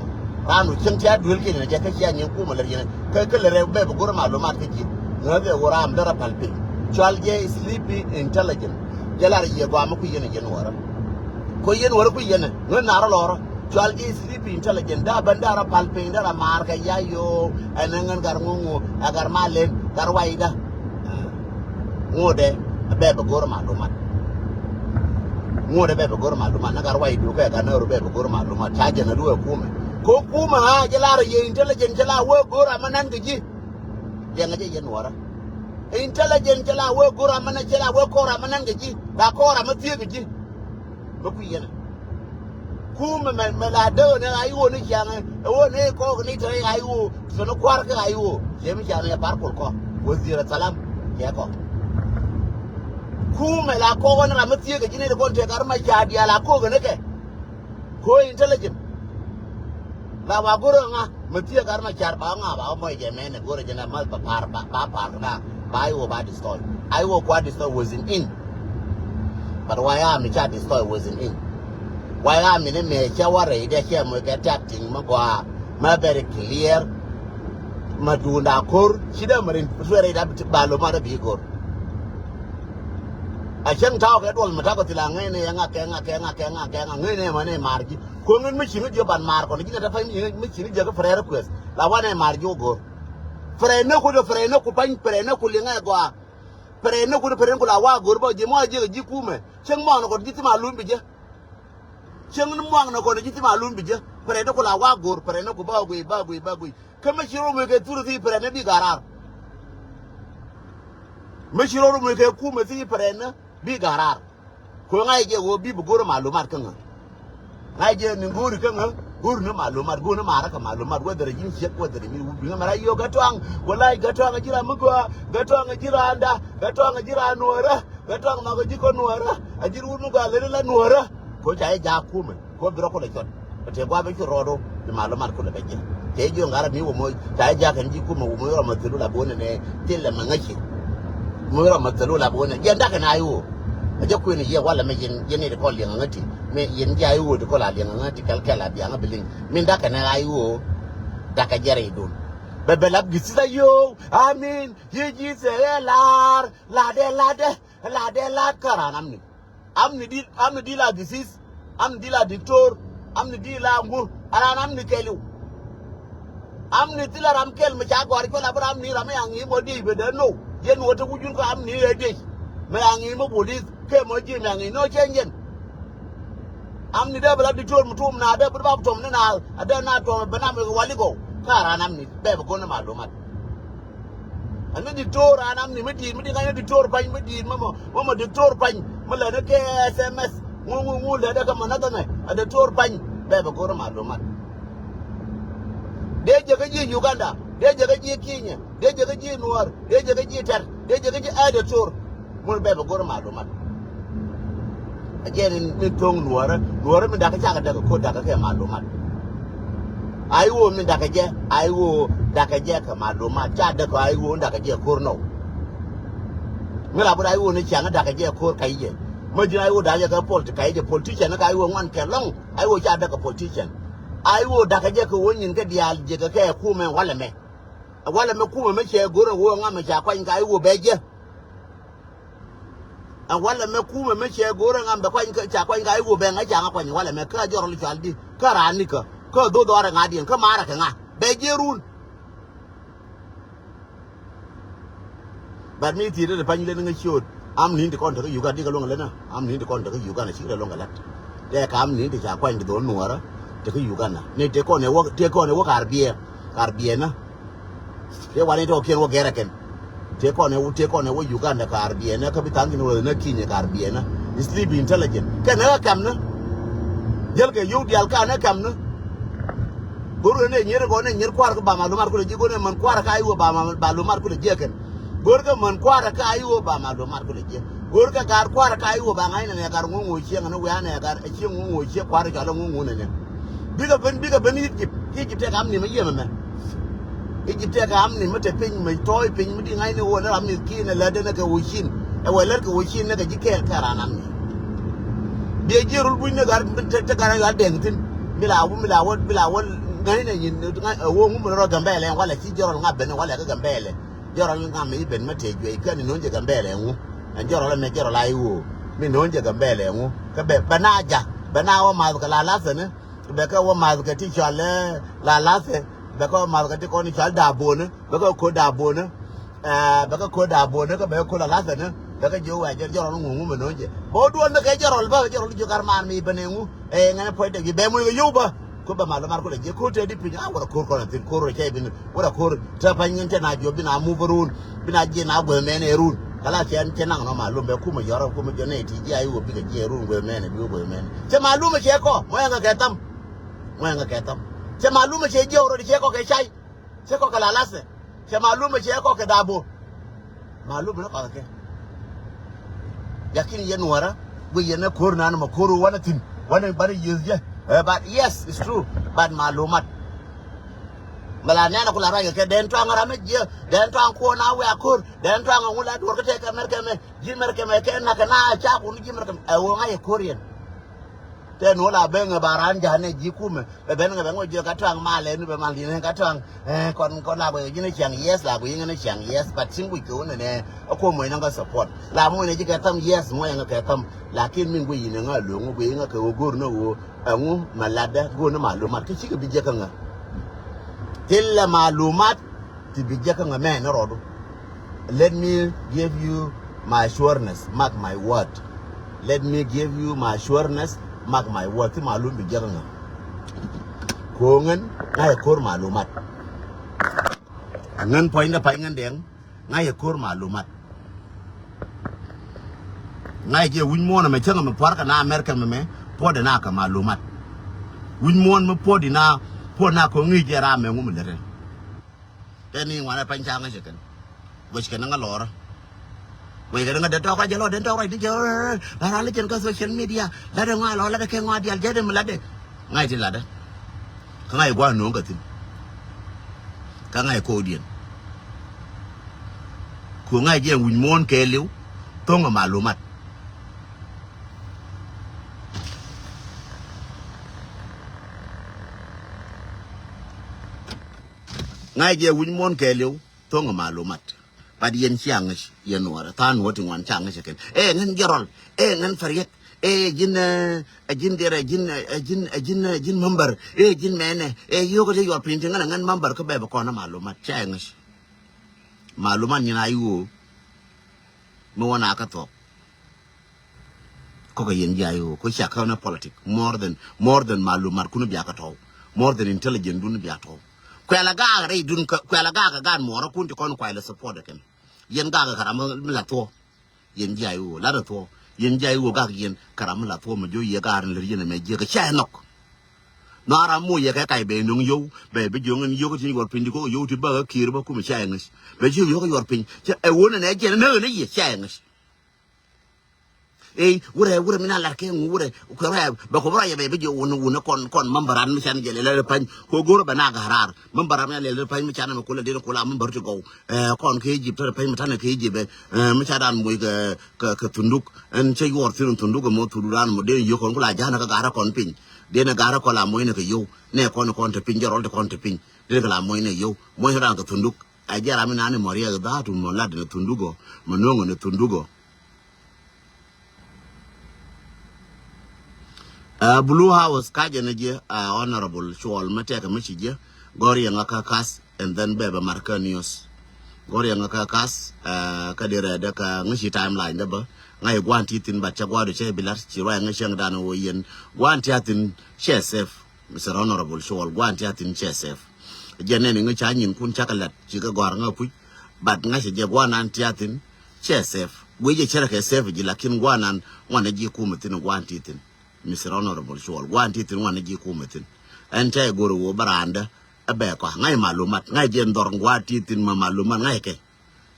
Randu cäŋ ti a duel kiɛn jɛ kä cia nyin kumä lar yɛn kä kä lar rɛ bɛ bi go̱r malumat kä ji̱. Nuɔrɛ bɛ wä ram därä pal piny. Cual jɛ sleepy intelligent. Jɛ lar yɛ guamä kui̱ yɛn jɛ nuɔrɛ. Ko yɛn wärä ku yɛn ŋä nar lɔrä. Cual ji̱ sleepy intelligent da bän da ra pal piny da ra mar kɛ ya yo. Ɛn ŋän gar ŋuŋu ɛ gar malen gar wayda. Ŋuɔdɛ bɛ bɛ go̱r malumat. Ŋuɔdɛ bɛ bɛ go̱r malumat na gar waydu kɛ gar nɛru bɛ bɛ go̱r malumat ca jɛn a duɛ kumɛ. Ko kumɛ ha jɛ lar yɛ intelligent cɛ la wä go̱r a ma nan kɛ ji̱. Liɛŋɛ jɛ yɛn wärä. Intelligent cɛ la wä go̱r a ma nan cɛ la wä kɔr a ma nan kɛ ji̱. Da kɔr a ma thiek kɛ ji̱. Bä kui̱ yɛn. Kumɛ mɛ mɛ la dee ni ɣa̱c ɣöö ni ciaŋ ɛ ɣöö ni kɔɔk ni te ɣa̱c ɣöö. Te ni kua̱r kä ɣa̱c ɣöö ciɛ mi ciaŋ ɛ par kol kɔ. Wä thier ɛ thalam cɛ kɔ. Kumɛ la kɔɔk ni ram mi thiek kɛ ji̱ ni ti kɔn te kar ma ca diaal a ko̱o̱k ni kɛ. Ko intelligent. La wa go̱r ŋa mi thiek kar ma car ba ŋa ba mɔc jɛ mɛn ɛ go̱r jɛ na ma ba par ba par na ba I O ba destroy. I O kua destroy was in in. But why am ca destroy was in in. Why am ni mɛ cɛ wa rɛy dɛ cɛ mɔ kɛ tactic mɛ gɔaa mɛ very clear. Mɛ duunda ko̱r ci dee mɛ rin tuɛ rɛy da ba lo ma dee bi go̱r. A cäŋ ta̱wä kɛ duɔl mi ta̱kɔ thil a ŋäcnɛ yɛ ŋa kɛ ŋa kɛ ŋa kɛ ŋa kɛ ŋa ŋäcnɛ yɛ mänɛ maar ji̱. Kuäŋ in mi ciŋ ji̱ ban maar kɔn ji̱ nɛ tɛ pa̱ny mi ciŋ ji̱ kä prayer request la wanɛ maar ji̱ wä go̱r. Prayer ni ku dee prayer ni ku pa̱ny prayer ni ku liŋɛ gɔaa. Prayer ni ku dee prayer ni ku la wa go̱r bä ji̱ mɔ a ji̱ kɛ ji̱ kumɛ cäŋ mɔɔn kɔn ji̱ thim a lum bi jɛ. Cieŋ ni muaŋ ni kɔn ji̱ thim a lum bi jɛ. Pɛrɛ ni ku la wa go̱r pɛrɛ ni ku ba guiy ba guiy ba guiy. Kä mi ci rɔ mui kɛ thur thi pɛrɛ ni bi garar. Mi ci rɔ mui kɛ kumɛ thi pɛrɛ ni bi garar. Kuɛ ŋa̱c jɛ ɣöö bi bi go̱r malumat kä ŋä. Ŋa̱c jɛ ni go̱r kä ŋä go̱r ni malumat go̱r ni marä kɛ malumat whether ji̱n ciek whether ji̱n wut bi ŋä mɛra yio̱k Gatɔaŋ. Wala Gatɔaŋ ji̱ ram mi gɔaa Gatɔaŋ ji̱ randa Gatɔaŋ ji̱ ran nuɔrä. Gatɔaŋ nhɔk ji̱ kɔ nuɔrä a ji̱ wut mi gɔaa leni la nuɔrä. Ko ca jɛ jaak kumɛ ko bi rɔ kulɛ cɔt. Tëë gua̱a̱p i̱ cu rɔɔdu ni malumat kulɛ bɛ ji̱. Tëë jiök ŋa̱r mi wä moc ca jɛ jaak kɛn ji̱ kumɛ wä moc rɔ ma thil wä la bo̱o̱nɛ nɛ thil lɛ ma ŋäci. Moc rɔ ma thil wä la bo̱o̱nɛ yɛn dakɛ na i̱ wä. A jɛ kuën i̱ yɛ walɛ mɛ yɛn yɛn i̱ ti kɔn liɛŋ aŋäti mɛ yɛn ji̱ a i̱ wä ti kɔn la liɛŋ aŋäti kɛl kɛl a biaŋä bi liŋ. Min dakɛ na i̱ wä. Dakɛ jɛ rɛy dun. Bɛ bɛ lap gi̱th thith a yio̱o̱ amin. Yiëë ji̱ thɛɛ ɛ la̱a̱r la̱a̱dɛ la̱a̱dɛ. Ɛ la dee la̱a̱t kä raan amni. Amni di amni di la disease. Amni di la diktor. Amni di la ŋu. A raan amni kɛɛliw. Amni thilɛ ram kɛl mi ca gɔ̱a̱r cuɔl a bi ram ni ram mi a ŋi̱i̱c mɔ diec bɛ dee now. Yɛn wä te wujun kä amni ɛ diec. Mi a ŋi̱i̱c mɔ bolis kɛ mɔ ji̱ mi a ŋi̱i̱c nɔ cɛ nyɛn. Amni dee bi la diktor mi tuɔm na dee bi rɔ ba bi tuɔm ni na a dee na tuɔm bɛ na mi wali gɔw. Kä a raan amni bɛ bi go̱n ni malumat. Ani diktor an amni mi di̱i̱t mi di̱i̱t ŋa̱cni diktor pany mi di̱i̱t mama mama diktor pany mi lɛni kɛ S M S ŋu ŋu ŋu lɛdɛ kɛ manathɛmɛ a diktor pany. Bɛ bɛ go̱r malumat. Dee jɛ kä ji̱ Uganda dee jɛ kä ji̱ Kenya dee jɛ kä ji̱ Nuɔr dee jɛ kä ji̱ Tɛr dee jɛ kä ji̱ ɛ diktor. Mun bɛ bɛ go̱r malumat. A jɛn in min thoŋ nuɔrä nuɔrä min dakä cakɛ dakä ko̱r dakä kɛ malumat. Ai ɣöö min dakä jɛ ai ɣöö dakä jɛ kɛ malumat ca dakä ai ɣöö dakä jɛ ko̱r nɔw. Mi la bot ai ɣöö ni ciaŋ dakä jɛ ko̱r ka̱c jɛ. Mä ji̱n ai ɣöö dakä jɛ kɛ politi ka̱c jɛ politician ni ka ai ɣöö ŋuan kɛ lɔŋ ai ɣöö ca dakä politician. Ai ɣöö dakä jɛ kɛ ɣöö nyin kɛ diaal jɛ kɛ kɛ kumɛ walɛ mɛ. Walɛ mɛ kumɛ mɛ cɛ go̱r ɛ ɣöö ŋa mɛ ca kuany ka ai ɣöö bɛ jɛ. Ɛ walɛ mɛ kumɛ mɛ cɛ go̱o̱rɛ ŋam bɛ kuany ca kuany ka i̱ wupɛ ŋa ca ŋa kuany walɛ mɛ kä jɔr li cual di kä raan nikä kä dho̱dhɔrɛ ŋa̱diɛn kä maarɛ kɛ ŋa bɛ jiɛ run. Bat mi thiet rɛ pany leni ŋa ciöt am ni̱n ti kɔn tekä Uganda dikɛ luäŋ lena am ni̱n ti kɔn tekä Uganda cikɛ luäŋ kɛ lat. Tɛ ka am ni̱n ti ca kuany ti dho̱n nuɔrä tekä Uganda ni ti kɔn ɛ wä ti kɔn ɛ wä kar biɛ kar biɛ na. Tëë wanɛ tɔ̱ kiɛn wä gɛrɛ kɛn. Tëë kɔn ɛ wä tëë kɔn ɛ wä Uganda kaar biɛnä kä bi tha̱a̱ŋ kɛn wä nä Kenya kaar biɛnä. Sleepy intelligent kɛn ɛ ɣä kɛmnä. Jäl kɛ yio̱w diaal kanɛ kɛm ni. Go̱r kɛ nɛ nyier kɔ nɛ nyier kua̱r kä ba malumat kulɛ ji̱, go̱r nɛ män kua̱r kä a iwä ba ma-, malumat kulɛ ji̱ kɛn. Go̱r kɛ män kua̱r kä a iwä ba malumat kulɛ ji̱. Go̱r kɛ gar kua̱r kä a iwä ba ŋa̱c nɛ nɛ gar ŋuŋ ŋuŋ cieŋ ni wiaa nɛ gar cieŋ ŋuŋ ŋuŋ cieŋ kua̱r cɔal ŋuŋ ŋuŋ nɛ nɛ. Bikɛ ben, bikɛ ben Egypt. Egypt tɛk amni mɛ yiemɛ mɛ. Egypt tɛk amni mɛ te piny mɛ tɔɔy piny mɛ di ŋa̱cni wä lär amni ki̱n ɛ lär denɛ kɛ wä cin. Ɛ wä lär kɛ wä cin nɛ kɛ ji̱ kɛɛl kɛ ran amni. Biɛ jiɛ rul buc nɛ gar te, te gar ɛ ɣal dɛŋ thi̱n. Mi la wä, mi la wä, mi la wä ŋa̱cnɛ nyin ɛ wä ŋu mi rɔ Gambɛlɛ walɛ ci jɔrɔl ŋa ben walɛ kɛ Gambɛlɛ. Jɔrɔl ŋa mi ben mɛ te juɛc kɛn ni no̱n jɛ Gambɛlɛ ŋu. Ɛn jɔrɔl mɛ jɔrɔl a iwä mi no̱n jɛ Gambɛlɛ ŋu. Kɛ bɛ, bɛ na jak, bɛ na wä math kɛ la lathɛ ni. Bɛ kɛ wä math kɛ ti cɔal la lathɛ. Bɛ kɛ wä math kɛ ti kɔn i̱ cɔal daabonä. Bɛ kɛ ko̱ daabonä. Ɛ, bɛ kɛ ko̱ daabonä kä bɛ kɛ ko̱ la lathɛ ni. Bɛ kɛ jiök wɛ jɛ jɔrɔl ŋuŋ ŋu mɛ no̱n jɛ. Bä duɔl ni kɛ jɔrɔl bä jɔrɔl jiök ar man mi bɛ ni ŋu. Ɛ, ŋɛn ɛ puɔc dɛ ji̱ bɛ muc kɛ yio̱w bä. Ko̱ bɛ malumat kulɛ ji̱ ko̱ te di piny a wä rɛ ko̱r kɔn a thi̱n ko̱r rɛ cɛ bin. Wä rɛ ko̱r te pa̱ny ŋɛn cɛ na jiɔp bin a mup run. Bin a jiɛ na guɛ mɛn ɛ run. Kala cɛ cɛ naŋ nɔ malum bɛ kumɛ yɔrɔ kumɛ jɔ nɛ ti jiɛ a iwä bikɛ jiɛ run guɛ mɛn ɛ bi guɛ mɛn. Cɛ malum cɛ kɔ mɔ yɛn kɛ kɛ tham. Mɔ yɛn kɛ kɛ tham. Cɛ malum cɛ jiɛ wä rɔ di cɛ kɔ kɛ cay. Cɛ kɔ kɛ la lasɛ. Cɛ malum cɛ kɔ kɛ dabo. Malum ni kɔth kɛ. Yakin yɛn wärä. Guɛ yɛn ɛ ko̱r nan mɛ ko̱r wanɛ thi̱n. Wanɛ banɛ yieth jɛ. Ɛ, but yes, it's true. But malumat. Mɛ la nɛn a ku la ruac kɛ kɛ dɛn tuaŋ ram mi jiɛ, dɛn tuaŋ kuɔn a wiak ko̱r, dɛn tuaŋ a ŋu la duɔr kä tɛk kɛ mɛr kɛ mɛ, ji̱ mɛr kɛ mɛ kɛ nak kɛ na a ca kun ji̱ mɛr kɛ mɛ. Ɛ wä ŋa̱c ɛ ko̱r yɛn. Tɛ nuɔ la ben ŋɛ ba ran ja̱ nɛ ji̱ kumɛ, bɛ ben ŋɛ bɛ ŋɔ jiɛ ka tuaŋ malɛ ni bɛ mal di̱n ɛ ka tuaŋ, ɛ, kɔn, kɔn la guɛ ji̱n ɛ ciaŋ yes, la guɛ ji̱n ɛ ciaŋ yes, but cin guic kɛ wä nɛ nɛ, ɛ kuɔ muɔc nɛ ŋä support. La muɔc nɛ ji̱ kɛ tham yes, muɔc nɛ ŋä kɛ tham, lakin min guic yɛn ɛ ŋä lo̱ŋ, guic yɛn ŋä kɛ wä go̱r nɛ wä. Ɛŋu mɛ latdä go̱o̱n ni malumat kä cikɛ bi jek kä ŋä. Thilɛ malumat ti bi jek kä ŋä mɛ ni rɔɔdu. Let me give you my assurance, mark my word. Let me give you my assurance, mark my word. Ti malum bi jek kä ŋä. Ko̱o̱ŋ ɛn ŋa̱c ɛ ko̱r malumat. Ŋän puɔ̱nydä pa̱ny ŋän dɛŋ. Ŋa̱c ɛ ko̱r malumat. Ŋa̱c jɛ wi̱c muɔ̱ɔ̱n ɛmɛ cäŋ ɛmɛ pua̱r kɛ na America mɛmɛ puɔ̱dɛ na kɛ malumat. Wi̱c muɔ̱ɔ̱n mi puɔ̱di na puɔ̱d na kɛ ŋi̱i̱c jɛ ram mɛ ŋu mi lät ɛn. Tɛn ni ŋuanɛ pany ca ŋäc ɛ kɛn. Guɛc kɛn ŋä lɔɔrä. Guɛc kɛn ŋä den tɔk rac jɛ lɔ den tɔk rac ni jɛ. La ral jɛn kä social media la de ŋɔa lɔ la de kɛ ŋɔa dial jɛ de mi la de. Ŋa̱c ti latdä. Kä ŋa̱c gua̱a̱ no̱o̱ŋ kä thi̱n. Kä ŋa̱c ko̱o̱diɛn. Ku ŋa̱c jɛ wi̱c muɔ̱ɔ̱n kɛɛliw tho̱ŋ ɛ malumat. Ŋa̱c jɛ wi̱c muɔ̱ɔ̱n kɛɛliw tho̱ŋ ɛ malumat. But yɛn cia ŋäc yɛn nuɔrɛ tha̱a̱ŋ nuɔ̱ɔ̱r ti ŋuan cia ŋäc ɛ kɛn. Ɛ ŋän jɛ rɔl. Ɛ ŋän fɛriɛk. Ɛ ji̱n, ɛ ji̱n derɛ, ɛ ji̱n, ɛ ji̱n, ɛ ji̱n, ɛ ji̱n mämbär. Ɛ ji̱n mɛnɛ. Ɛ yio̱k ti yuɔr piny ti ŋän ɛ ŋän mämbär kä bɛɛ bi kɔn ɛ malumat cia ŋäc. Malumat nyin a iwoo. Mi wä na kä thuɔ̱k. Kɔkɛ yɛn ji̱ a iwoo. Kä cia kä ni politic. More than, more than malumat kun bia kä tɔw. More than intelligent dun bia tɔw. Kuɛl a gaak rɛy dun kä, kuɛl a gaak a gaat muɔɔrä kun ti kɔn kuay lɛ support ɛ kɛn. Yɛn gaak ɛ kä ram mi la thuɔ̱k. Yɛn ji̱ a iwoo lat a thuɔ̱k. Yɛn ji̱ a iwoo gak yɛn kä ram mi la thuɔ̱k mi jiök yɛ gak rin lät yɛn ɛmɛ jiäk kä cɛ nhɔk. Nhɔk ram moc yɛ kɛ kac bɛ nöŋ yio̱w bɛ bi jiök in yio̱w kä tin yuɔr piny di ko̱k yio̱w ti bäk kä ki̱i̱r bä kum cɛ ŋäc. Bɛ jiök yio̱w kä yuɔr piny cɛ ɛ wun ɛnɛ jiɛn näk ni yɛ cɛ ŋäc. Ey wurɛ wurɛ mi na lat kɛ ŋu wurɛ kuɛ rɛ bɛ kɔ bä rɔ yɛ bɛ bi jiök wun wun kɔn kɔn mambaran mi can jɛ lɛ lɛ pany ko go̱r bɛ na garar. Mɛ bäram ya lɛl ri pany mi canɛ mɛ kulɛ dee ni kula mɛ bär ti gɔw. Ɛ, kɔn kɛ Egypt tɛ ri pany mi tanɛ kɛ Egypt ɛ, ɛ, mi ca dan moc kɛ, kɛ, kɛ thunduk. Ɛn cɛ yuɔr thin thunduk mɔ thunduk dan mɔ dee ni yio̱w kɔn kula ja̱a̱n kɛ garä kɔn piny. Dee ni garä kɔn la moc ni kɛ yio̱w. Nɛ kɔn kɔn te piny jɛ rɔl te kɔn te piny. Dee ni kɛ la moc ni yio̱w. Moc ni dan kɛ thunduk. Ɛ jɛ ram mi nani mɔ riɛk dha̱a̱t mɔ lat ni thunduk ɔ. Mɔ no̱o̱ŋ ni thunduk ɔ. Ɛ, Blue House kacɛ ni jiɛ, ɛ, Honorable Cuɔl mi tɛkɛ mi ci jiɛ. Gɔr yɛŋä kä kath and then bɛ bɛ mar kä news. Gɔr yɛŋä kä kath, ɛ, kä di rɛɛdɛ kä ŋäci timeline dɛ bä. Ŋa̱c gua̱n ti thi̱n bat cɛ gua̱du cɛ bi lat ci ruac ŋäc cäŋ dan wä yɛn. Gua̱n ti a thi̱n cɛ safe. Mister Honorable Cuɔl gua̱n ti a thi̱n cɛ safe. Jɛ nɛn iŋä ca nyinkun cakɛ lat cikɛ gɔ̱a̱r ŋä puc. But ŋa̱cɛ jɛ gua̱n an ti a thi̱n cɛ safe. Guic jɛ cärɛ kɛ safe ji̱ lakin gua̱n an ŋuanɛ ji̱ kumɛ thi̱n gua̱n ti thi̱n. Mister Honorable Cuɔl, gua̱a̱n ti thi̱n ŋuan ni ji̱ kumɛ thi̱n. Ɛn cä i̱ go̱r i̱ ɣöö bä raandä ɛ bɛ kɔa̱ ŋa̱c malumat, ŋa̱c jɛ dhɔr gua̱a̱n ti thi̱n ma malumat ŋa̱c kɛ.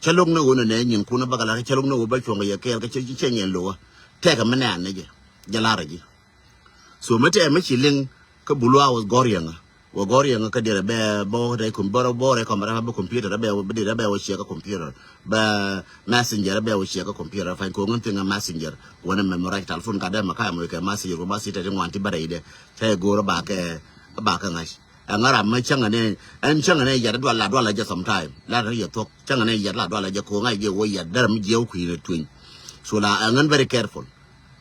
Cä lo̱k ni ɣöö nɛ nyinkun ɛ bä kɛ la̱r, cä lo̱k ni ɣöö bä cuɔ̱ŋ kɛ yɛ kɛɛl kä cä, cä, cä nyiɛn lo̱wä. Tɛkɛ mi nɛ̈ɛ̈n ni jɛ jɛ la̱r ɛ ji̱. So mi tɛɛ mi ci liŋ kä bulu a wä gɔ̱r yɛŋä. Wä gɔ̱r yɛŋä kä diɛt ɛ bɛ bä wä rɛy kom-, bä wä rɛy kɔmɛ rɛ bä computer ɛ bɛ wä, bä diɛt ɛ bɛ wä ciɛ kä computer. Bä messenger ɛ bɛ wä ciɛ kä computer. Fa̱ny ko̱ ŋän thiŋ ɛ messenger. Wänɛ memorize telephone ka dɛ mɛ ka mɛ kɛ messenger kɛ messenger ti ŋuan ti bä rɛy dɛ. Cä yɛ go̱o̱r ɛ ba kɛ, ɛ ba kɛ ŋa̱c. Ɛŋa ram mi cäŋɛ ni, ɛn cäŋɛ ni yɛt dual la dual la jɛ sometime. La ni yɛ thuɔ̱k, cäŋɛ ni yɛt la dual la jɛ ko̱ ŋa̱c jɛ wä yɛt dɛr mi jiɛw kui̱ ni tuny. So la ɛŋa very careful.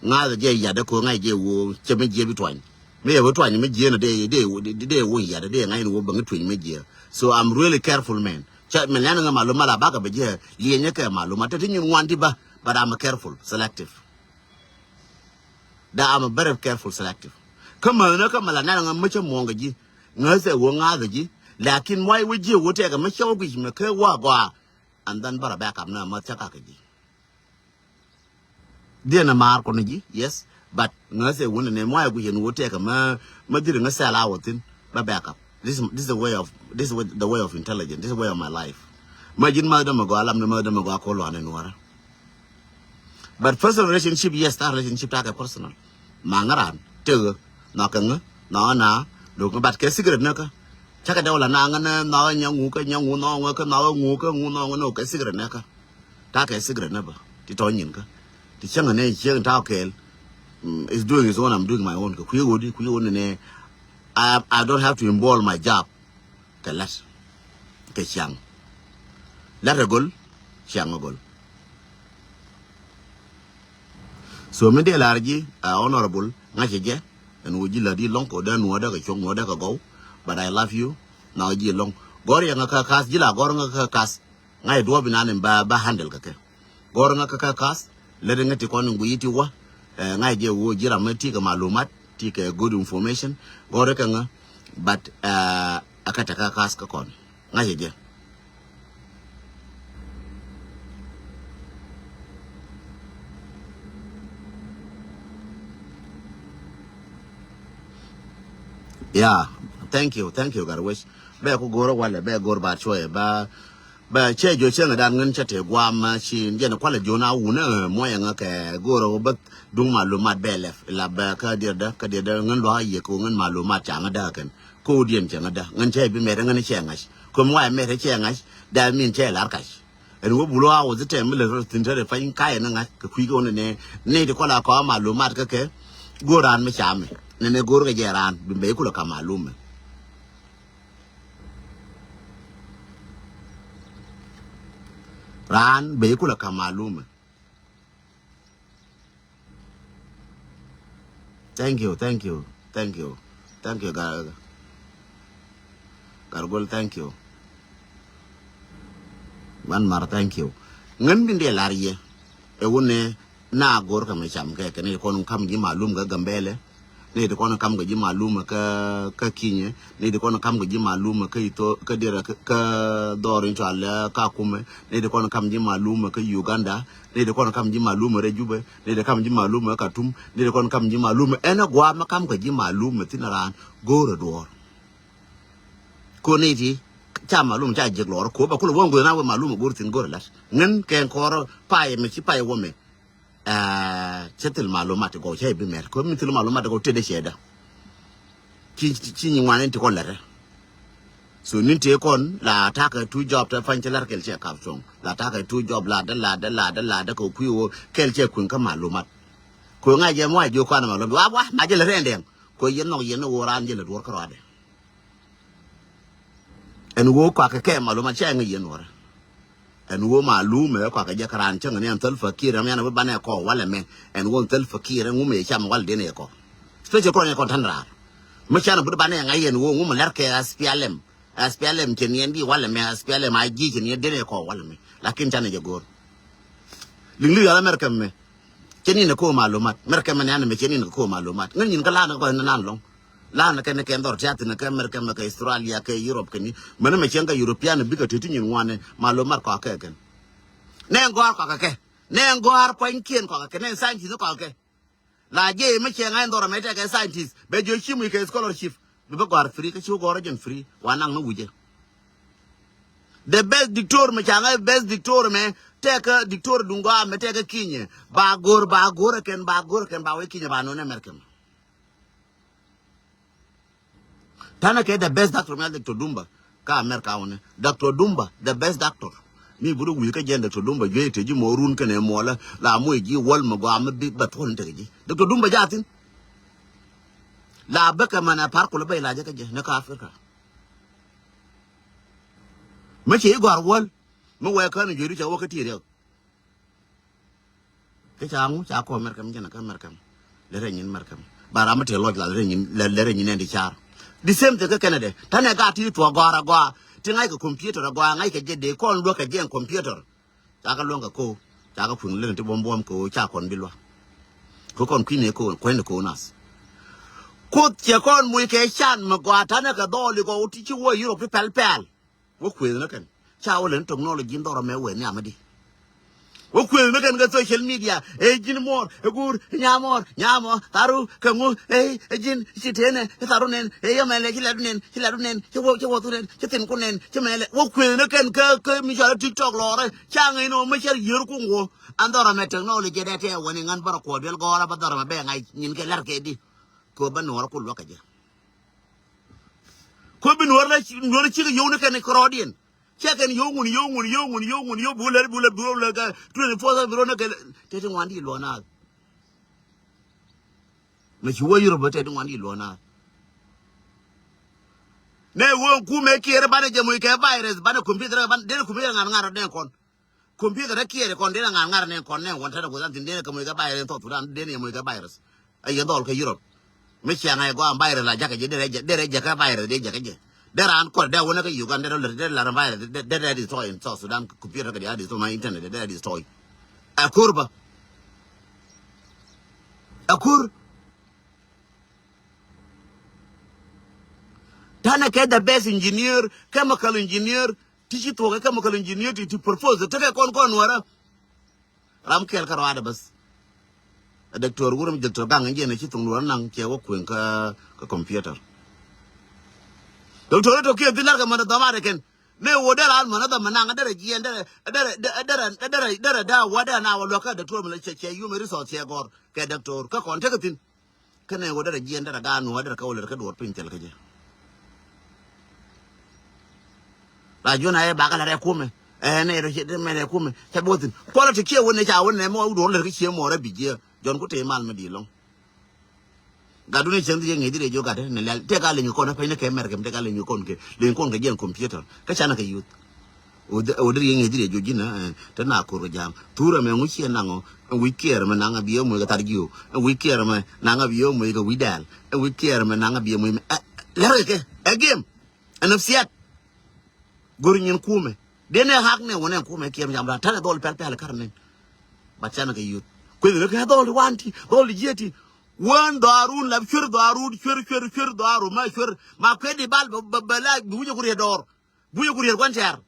Ŋa̱th jɛ yɛt dɛ ko̱ ŋa̱c jɛ wä cɛ mi jiɛ bi tuany. Mi yɛ wä tuany mi jiɛ ni dee, dee, dee, dee wä yɛt dee ŋa̱c ni wä bäŋ tuny mi jiɛ. So I'm really careful, man. Cɛ mi lɛn ŋa malumat la bakɛ bɛ jɛ liɛnyɛ kɛ malumat. Tɛ ti nyin ŋuan ti ba, but I'm careful, selective. Da I'm a very careful selective. Kä mäthnä kä mɛ la nɛn ŋä mä cä muɔ̱ŋ kɛ ji̱. Ŋäthɛ wä ŋa̱thɛ ji̱. Lakin muay wä ji̱ wä tɛkɛ mä cä wä guic mɛ kɛ wä gɔaa. And then bärɛ backup nä mä cä kak kɛ ji̱. Diɛn ɛ maar kɔn ji̱, yes. But ŋäthɛ wä nɛ nɛ muay wä guic ɛn wä tɛkɛ mä, mä dhil ŋä sɛl a wä thi̱n. Bä backup. This, this is the way of, this is the way of intelligence. This is the way of my life. Mä ji̱n mäth dämɛ gɔaa, lam ni mäth dämɛ gɔaa kɔ luanɛ nuɔrä. But personal relationship, yes, that relationship takɛ personal. Ma ŋä ran, tëë, nɔ kɛ ŋä, nɔ na, duk, but kɛ secret nä kä. Cakɛ dɛw la na ŋä nä, nɔ nya ŋu kä, nya ŋu nɔ ŋä kä, nɔ ŋu kä, ŋu nɔ ŋä nɔ kɛ secret nä kä. Takɛ secret nä bä, ti tɔ nyin kä. Ti cäŋ nɛ cäŋ ta kɛɛl. Mm, is doing his own, I'm doing my own. Kɛ kui̱ wodi, kui̱ wodi nɛ. I, I don't have to involve my job. Kɛ la̱t kɛ ciaŋ. La̱t ɛ go̱l, ciaŋ ɛ go̱l. So mi dee lar ji̱, uh, honorable, ŋa̱cä jɛ. Ɛn wä ji̱ la̱t ji̱ lɔ̱ŋ kɛ wä dee nuɔ̱ɔ̱dɛ kɛ cuɔ̱ŋ nuɔ̱ɔ̱dɛ kɛ gɔw. But I love you. Nɔ ji̱ lɔ̱ŋ. Gɔ̱r yɛ ŋä kä ka̱th ji̱ la gɔ̱r ŋä kä ka̱th. Ŋa̱c duɔ̱ɔ̱p inan in ba, ba handle kɛ kɛ. Gɔ̱r ŋä kä kä ka̱th. Lät ŋä ti kɔn in guiy ti wä. Eh, ŋa̱c jɛ wä ji̱ ram mi ti kɛ malumat. Ti kɛ good information. Gɔ̱r kɛ ŋä. But, eh, a kä tɛ kä ka̱th kä kɔn. Ŋa̱cä jɛ. Yeah, thank you, thank you, Garwec. Bɛ ku go̱r walɛ, bɛ go̱r ba cuɔyɛ, ba, ba cɛ jɔ cɛ ŋa dan ŋän cɛ te guam ma ci jɛ ni kualɛ jɔ na wun ɛ mɔ yɛ ŋa kɛ go̱r ɛ wä bä duŋ malumat bɛ lɛ la bɛ kä diɛr dä, kä diɛr dä ŋän luakä yɛ kɛ wä ŋän malumat ca ŋa dä kɛn. Kɛ wä diɛn cɛ ŋa dä, ŋän cɛ bi mɛt ŋän cɛ ŋa̱c. Kɛ mi wa mɛt cɛ ŋa̱c, that mean cɛ lar kac. Ɛn wä bulu a wä dhi tɛm mi lɛ rɔ thin tɛrɛ pany kayɛ ni ŋa̱c kɛ kui̱ kɛ wä ni nɛ. Ni ti kɔla kɔ malumat kä kɛ. Go̱r raan mi camɛ. Ni nɛ go̱r kɛ jɛ raan bi mbɛ ikulɛ ka malumɛ. Raan bɛ ikulɛ ka malumɛ. Thank you, thank you, thank you, thank you, Gar-, Gargol, thank you. Ban Mar, thank you. Ŋän bin dee lar yɛ. Ɛ wunɛ na go̱r kä mɛ cam kɛ kɛ ni kɔn kam ji̱ malum kä Gambɛlɛ. Ni ti kɔn kam kɛ ji̱ malum kä, kä Kinyɛ. Ni ti kɔn kam kɛ ji̱ malum kä Itho-, kä Dira, kä, kä dhɔr in cual, eh, Kakumɛ. Ni ti kɔn kam ji̱ malum kä Uganda. Ni ti kɔn kam ji̱ malum rɛ Jubɛ. Ni ti kam ji̱ malum kä Katum. Ni ti kɔn kam ji̱ malum. Ɛn ɛ guam kam kɛ ji̱ malum thin raan go̱r ɛ duɔr. Ko ni ti ca malum ca jek lɔr ko ba kul wä ŋuth na wä malum go̱r thin go̱r lat. Ŋän kɛn kɔr pay mɛ ci pay wä mɛ. Ah, cɛ thil malumat ti gɔw cɛ bi mɛr. Ko mi thil malumat ti gɔw tëdɛ cɛ da. Ci, ci, ci nyi ŋuan in ti kɔn lɛrɛ. So nin ti kɔn la takɛ two job tɛ fany cɛ lɛr kɛl cɛ kap cuɔŋ. La takɛ two job la dɛ, la dɛ, la dɛ, la dɛ kɛ kui̱ wä kɛl cɛ kui̱ kä malumat. Ko ŋa jɛ mwa ji̱ kɔn malumat. Wa, wa, ma jɛ lɛ rɛn dɛŋ. Ko yɛn nɔk yɛn ni wä ran jɛ lɛ duɔr kärɔadɛ. Ɛn ɣöö kɔakɛ kɛ malumat cɛ ŋäc yɛn wärä. Ɛn ɣöö malumɛ kɔakɛ jɛ kɛ raan cäŋ ni ɛn thäl fakir ɛn yɛn bi banɛ kɔ walɛ mɛ. Ɛn ɣöö ɛn thäl fakir ɛn ŋumɛ cam walɛ den ɛ kɔ. Special kɔn ɛ kɔn tän raar. Mi canɛ bi banɛ ŋa̱c yɛn ɣöö ŋumɛ lɛr kɛ S P L M. S P L M cɛ ni ɛn di walɛ mɛ, S P L M I G cɛ ni ɛn den ɛ kɔ walɛ mɛ. Lakin canɛ jɛ go̱o̱r. Liŋ li yɔl America mɛ. Cɛ ni nɛ ko malumat. America mɛ ni an mɛ cɛ ni nɛ ko malumat. Ŋän nyin kä lan kɔ nan lɔŋ. Lan kɛ ni kɛ ndɔr tiath ni kɛ America mɛ kɛ Australia kɛ Europe kɛ ni. Mɛ ni mɛ cɛ ŋä European bikɛ teti nyin ŋuan ni malumat kɔ kɛ kɛn. Nɛ gɔr kɔ kɛ kɛ. Nɛ gɔr kuany kiɛn kɔ kɛ kɛ. Nɛ science kɔ kɛ kɛ. La jiɛ mi cɛ ŋa̱c in dhɔr amɛ tɛkɛ scientist bɛ jiɔ ci muc kɛ scholarship. Bi bä gɔ̱a̱r free kä ci wä gɔ̱a̱r jɛn free wa naŋ ni wi̱cɛ. The best diktor mi ca ŋa̱c best diktor mɛ tɛkɛ diktor duŋ gɔaa mɛ tɛkɛ kinyɛ ba go̱r ba go̱r kɛn ba go̱r kɛn ba wee kinyɛ ba nɔnɛ mɛr kɛn. Tanɛ kɛ the best doctor mi a Doctor Dumba. Kä America wunɛ Doctor Dumba the best doctor. Mi buru wi̱i̱ kä jɛn Doctor Dumba juey te ji̱ mɔ run kɛnɛ mɔlä la muɛ ji̱ wäl mɛ gɔaa mi bi bɛ thuɔl ni tekɛ ji̱ Doctor Dumba jathin. La bäkɛ mɛn a par kulɛ bä ilacä kä jɛ ni kä Africa. Mi ci i̱ gɔ̱a̱r wäl mi wɛɛ kän juey ri cɛ wä kä ti riɛk. Kä ca ŋu ca kɔ America mi jɛn kä America mi. Lɛ rɛ nyin America mi ba ram mi te lɔc la lɛ rɛ nyin lɛ rɛ nyin ɛn di car. The same thing kä Canada tanɛ gat ti tuɔ gɔ̱a̱r agɔaa ti ŋa̱c kɛ computer agɔaa ŋa̱c kɛ jɛ dee kɔn luäk kɛ jɛ ɛn computer. Ca kɛ luäŋ kɛ ko̱o̱ ca kɛ kui̱ŋ lɛn ti buɔm buɔm kɛ ɣöö ca kɔn bi luäk. Kɛ kɔn kui̱n ɛ ko̱o̱ kuɛn ɛ ko̱o̱ nath. Kuoth cɛ kɔn muc kɛ can mi gɔaa tanɛ kɛ dhɔɔli gɔw ti ci wä Europe ti pɛl pɛl. Wä kuëëth ni kɛn ca wä len technology in dhɔr ɛmɛ wee nhiam mi di. Wä kuëëth ni kɛn kɛ social media ɛ ji̱n muɔɔr ɛ guur ɛ nyaa muɔɔr nyaa muɔɔr tharu kɛ ŋu ɛ ɛ ji̱n ci tënɛ ɛ tharu nɛn ɛ yɛ mɛlɛ ci lɛdu nɛn ci lɛdu nɛn ci wä ci wä thu nɛn ci thin ku nɛn ci mɛlɛ wä kuëëth ni kɛn kä kä mi cɔal TikTok lɔɔrɛ ca ŋäc ni wä mi cär yiër kuŋ wä. An dhɔr ɛmɛ technology dɛ tɛ wä ni ŋän bärɛ kuɔ duel gɔɔrä bä dhɔr ɛmɛ bɛ ŋa̱c nyin kɛ lɛr kɛ di. Kɛ wä bä nuɔɔrä ku luäk kɛ jɛ. Ko bi nuɔr la nuɔr cikɛ yio̱w ni kɛn kɛ rɔɔdiɛn. Cɛ kɛn yio̱w ŋun yio̱w ŋun yio̱w ŋun yio̱w ŋun yio̱w bu lɛr bu lɛr bu lɛr kɛ twenty four seven bi rɔ ni kɛ tɛti ŋuan di luɔn naath. Mɛ ci wä Europe tɛti ŋuan di luɔn naath. Nɛ wä kumɛ kiɛr banɛ jɛ muc kɛ virus banɛ computer banɛ den computer ŋa̱r ŋa̱r den kɔn. Computer rɛ kiɛɛr kɔn den a ŋa̱r ŋa̱r nɛn kɔn nɛn wɔn tɛn a guth an thin den a kɛ moc kɛ virus in South Sudan den a moc kɛ virus. A yɛ dhɔl kɛ Europe. Mi ciaŋ a yɛ gɔaa virus la jakä jɛ derɛ jɛ derɛ jɛ kɛ virus de jɛ kɛ jɛ. Derɛ an kɔr dɛ wä nɛ kɛ Uganda derɛ lɛr derɛ lar virus derɛ derɛ destroy in South Sudan computer kɛ derɛ destroy my internet derɛ destroy. A kur ba. A kur. Tanɛ kɛ the best engineer, chemical engineer, ti ci thuɔk ɛ chemical engineer ti ti propose tekɛ kɔn kɔn nuɔrä. Ram kɛl kä ruaadɛ bäth. A doctor wurɛ mi doctor gaŋ in jiɛn a ci thuŋ nuɔrä naŋ cɛ wä kueŋ kä kä computer. Doctor tɔ kiɛ dhi lar kɛ mänä dhɔm arɛ kɛn. Ne wä derɛ al mänä dhɔm naŋ derɛ jiɛn derɛ derɛ derɛ derɛ derɛ da wä derɛ na wä luäk kä doctor mi lɛ cɛ cɛ human resource cɛ gɔr kɛ doctor kä kɔn tekɛ thin. Kä nɛ ɣöö derɛ jiɛn derɛ gaat nuɔ̱ɔ̱r derɛ kä wä lät kä duɔ̱ɔ̱r piny thil kä jɛ. La juɔ̱n a yɛ bakɛ lät ɛ kumɛ ɛ nɛ rɛ mɛ rɛ kumɛ cɛ bi wä thi̱n. Quality kiɛ wä nɛ ca wä nɛ mɛ wä duɔ̱ɔ̱r lät kä ciɛ mɔɔr ɛ bi jiɛ jɔ̱n ku tëë mal mi di̱i̱t lɔ̱ŋ. Gatdu ni cäŋ ti yɛ ŋi̱i̱c di rɛ jiök gatdä ni lɛl tëë ka leny kɛ kɔn ɛ peny ni kɛ mɛr kɛ mi tëë ka leny kɛ kɔn kɛ leny kɔn kɛ jiɛn computer kä canɛ kɛ youth. Wä deri yɛ ŋi̱i̱c di rɛ jiök ji̱n ɛ te na ko̱r kɛ ja̱a̱ŋ thurɛ mɛ ŋuciɛ naŋ ɔ. Ɛn wi̱c kiɛɛr mɛ naŋ a biɛ moc kɛ thar jiök ɛn wi̱c kiɛɛr mɛ naŋ a biɛ moc kɛ wi̱c dɛɛl ɛn wi̱c kiɛɛr mɛ naŋ a biɛ moc mɛ. Lɛr kɛ kɛ ɛ game. Ɛn nafsiyat. Go̱r nyin kumɛ den ɛ hak nɛ wä nɛ kumɛ kiɛɛr mɛ jam ran tanɛ dhɔl pɛl pɛl kar nɛn. Bat canɛ kɛ youth kueth ni kɛ dhɔl di wan ti dhɔl di jiɛ ti. Wään dhɔaarun lap cuer dhɔaarun cuer cuer cuer dhɔaaru ma cuer ma kuet di bal bɛ bɛ la bi wi̱cɛ ku riet dɔɔr. Bi wi̱cɛ ku riet kuan tɛr.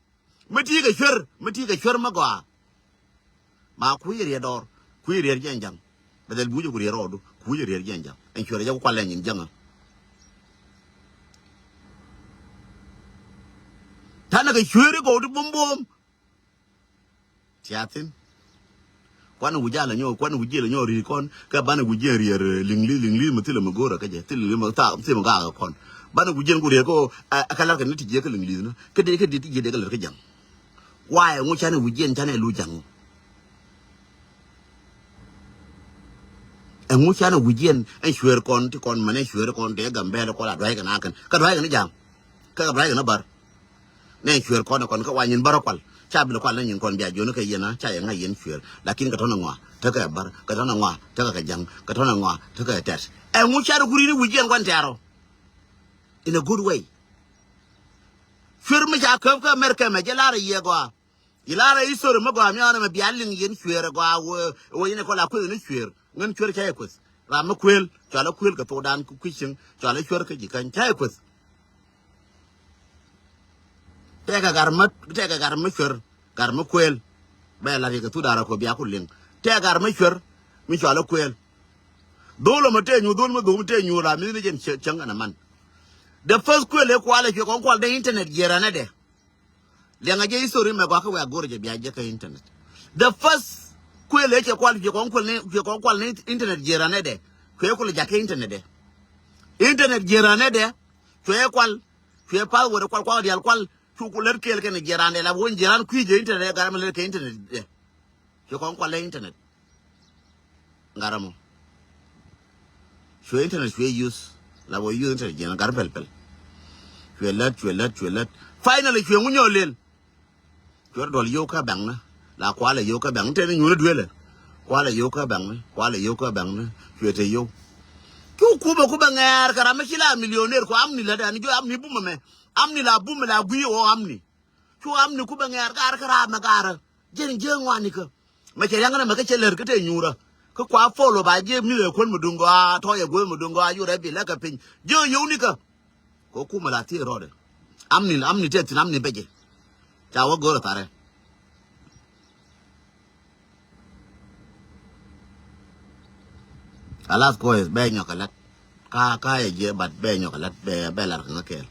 Mi ti kɛ cuer mi ti kɛ cuer mi gɔaa. Ma kui̱ riet dɔɔr kui̱ riet jɛn jaŋ. Bɛ dhɛl buucɛ ku riet rɔɔdu kuucɛ riet jɛn jaŋ ɛn cuer jɛ ku kualɛ nyin jaŋä. Tanɛ kɛ cuer i̱ gɔw ti bumbum. Tiathin. Kuan wi̱c alɛ nyɔ kuan wi̱c jiɛl nyɔ ri̱i̱ kɔn kɛ banɛ wi̱c jiɛn riɛr liŋli̱th liŋli̱th mi thilɛ mi go̱o̱rä kä jɛ thilɛ mi thaak thilɛ mi gaakɛ kɔn. Banɛ wi̱c jiɛn ku riɛr kä ɛ kɛ la̱rkɛ ni ti jiɛ kä liŋli̱th ni kä dee kä dee ti jiɛ dee kɛ lät kä jaŋ. Why ŋu canɛ wi̱c jiɛn canɛ lu ja̱ŋ. Ɛŋu canɛ wi̱c jiɛn ɛn cueer kɔn ti kɔn mɛn ɛn cueer kɔn ti ɛ Gambɛl kɔn la dua̱ckɛ na kɛn kä dua̱ckɛ ni ja̱ŋ. Kä dua̱ckɛ ni bär. Nɛ cueer kɔn kɔn kä wa nyin bär kual ca bil kual nɛ nyin kɔn bia jiɔn kä yɛn a ca yɛ ŋa̱c yɛn cueer lakin kɛ tɔn ŋɔa tekɛ bär kɛ tɔn ŋɔa tekɛ kɛ ja̱ŋ kɛ tɔn ŋɔa tekɛ tɛt. Ɛŋu canɛ kuri ni wi̱c jiɛn kɔn tɛ̈rɔ. In a good way. Cuer mi ca käp kä America mɛ jɛ lar a yiɛ gɔaa. Yi lar a history mi gɔaa mi ɔn mɛ bia liŋ yɛn cueer a gɔaa wee wee yɛn a kɔl a kueth ni cueer ŋän cueer ca yɛ kueth. Ram mi kuel cɔal a kuel kɛ thokdan kui̱ cieŋ cɔal a cueer kä ji̱ käny ca yɛ kueth. Tɛkɛ gar mi tɛkɛ gar mi cuer gar mi kuel. Bɛ lat yɛ kɛ thuk da̱r a kɔ bia ku liŋ tɛkɛ gar mi cuer mi cɔal a kuel. Dhol ɛmɔ tëë nyuur, dhol mɛ dhol mɛ tëë nyuur la mi̱th ni jɛn cäŋ kɛn aman. The first kuël ëë kualɛ cuɛ kɔn kual dee internet jiɛɛränɛ dɛ. Liɛŋɛ jɛ history mɛ gɔaa kä wɛ̈ɛ̈ go̱rɛ jɛ bia jɛ kä internet. The first kuël ëë cɛ kual cuɛ kɔn kual ni cuɛ kɔn kual ni internet jiɛɛränɛ dɛ. Cuɛ kulɛ jakä internet dɛ. Internet jiɛɛränɛ dɛ. Cuɛ kual cuɛ password kual kual diaal kual. Cu ku lät kɛɛl kɛn jiɛɛrandɛ la wä jiɛɛran kui̱ jɛ internet ɛ gat mɛ lät kɛ internet dɛ. Cuɛ kɔn kual lɛ internet. Gat ɛmɔ. Cuɛ internet cuɛ use. La wä use internet jiɛɛran gat pɛl pɛl. Cuɛ lät cuɛ lät cuɛ lät. Finally cuɛ ŋu nyɔɔl lel. Cuɛ duɔl yio̱w kä bank ni. La kualɛ yio̱w kä bank ni tëë ni nyuun i̱ duëlɛ. Kualɛ yio̱w kä bank ni kualɛ yio̱w kä bank ni. Cuɛ te yio̱w. Cu kumɛ ku bɛ ŋɛɛr kɛ ram mi ci la millionaire ku amni lätdɛ ni jiö amni bumɛ mɛ. Amni la bumɛ la gui̱i̱ ɣɔɔ amni. Cu amni ku bɛ ŋɛɛr gaar kä raam ɛ gaarä. Jɛn jiee ŋuanikä. Mɛ cɛ yaŋ nɛ mɛ kä cɛ lär kä tëë nyuurä. Kä kua follow ba jiee mi̱th ɛ kuän mi duŋ gɔaa tɔ̱ yɛ guäth mi duŋ gɔaa yurɛ bi lɛ kɛ piny jiee yio̱w nikä. Kɛ kumɛ la thiee rɔɔdɛ. Amni amni tëë thi̱n amni bɛcɛ. Ca wä go̱o̱rä tharɛ. Alas koes bɛ nyɔk kɛ lat. Ka ka yɛ jiɛ but bɛ nyɔk kɛ lat bɛ bɛ lat kɛ ŋa kɛɛl.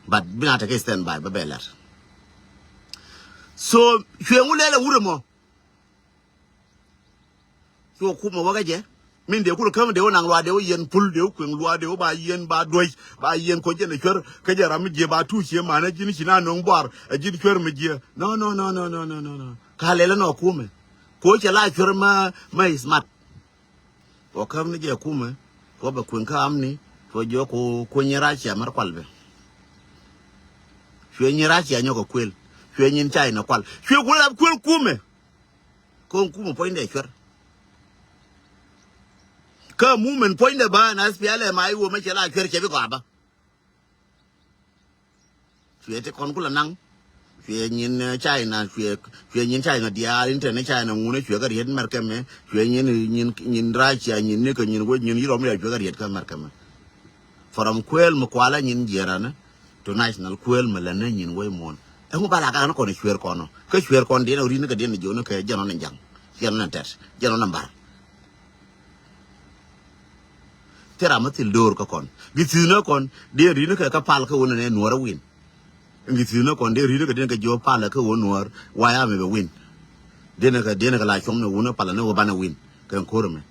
But bi na tekɛ stand by bɛ bɛ lat. So cuɛ ŋu lɛl ɛ wurɛ mɔ. Cuɛ kumɛ wäkä jɛ. Min dee kul käm dee wä naŋ luaak dee wä yɛn pul dee wä kueŋ luaak dee wä ba yɛn ba duäc ba yɛn kɔ jɛn ɛ cuɛr kä jɛ ram mi jiɛ ba tuuc ciɛ manɛ ji̱n ci na no̱o̱ŋ buar ɛ ji̱n cuɛr mi jiɛ. No no no no no no no no. Ka lɛl ɛnɔ kumɛ. Ko cɛ la cuɛr ma ma is mat. Kɔ käm ni jɛ kumɛ. Kɔ bɛ kueŋ kä amni kɔ jiɔ ko kueŋ in Russia mɛr kual bɛ. Cuɛ nyin Russia nyɔk ɛ kuël. Cuɛ nyin China kual cuɛ kuël ap kuël kumɛ. Ko̱n kumɛ puɔ̱nydɛ cuɛr. Kä mumen puɔ̱nydɛ bä na S P L M I wä mɛ cɛ la cuɛr cɛ bi gɔaa bä. Cuɛ ti kɔn kulɛ naŋ. Cuɛ nyin eh, China cuɛ cuɛ nyin China diaal in tɛn China ŋun cuɛ kɛ riet mɛr kɛmɛ cuɛ nyin nyin nyin Russia nyin ni kɛ nyin wec nyin Europe mi cuɛ kɛ riet kɛ mɛr kɛmɛ. From kuël mi kualä nyin jiɛɛränä to national kuël mi länä nyin wec muɔ̱ɔ̱n. Ɛŋu ba la gak ni kɔn cuëër kɔn ɔ kä cuëër kɔn diɛn ɔ ri̱n ni kɛ diɛn ni jiɔni kɛ jɛn ɔ ni jaŋ. Jɛn ɔ ni tɛt jɛn ɔ ni bar. Thil ram mi thil do̱o̱r kä kɔn. Gi thi̱n ɛ kɔn diɛn ri̱n ni kɛ kä pal kä wun ni nuɔrä win. Ngi thi̱n ni kɔn dee ri̱t kä diɛn kɛ jiɔ palä kä ɣöö nuɔ̱ɔ̱r waya mi bɛ win. Diɛn kɛ diɛn kɛ la cuɔ̱ŋ ni wun palä ni ɣöö banɛ win kɛ ko̱r mɛ.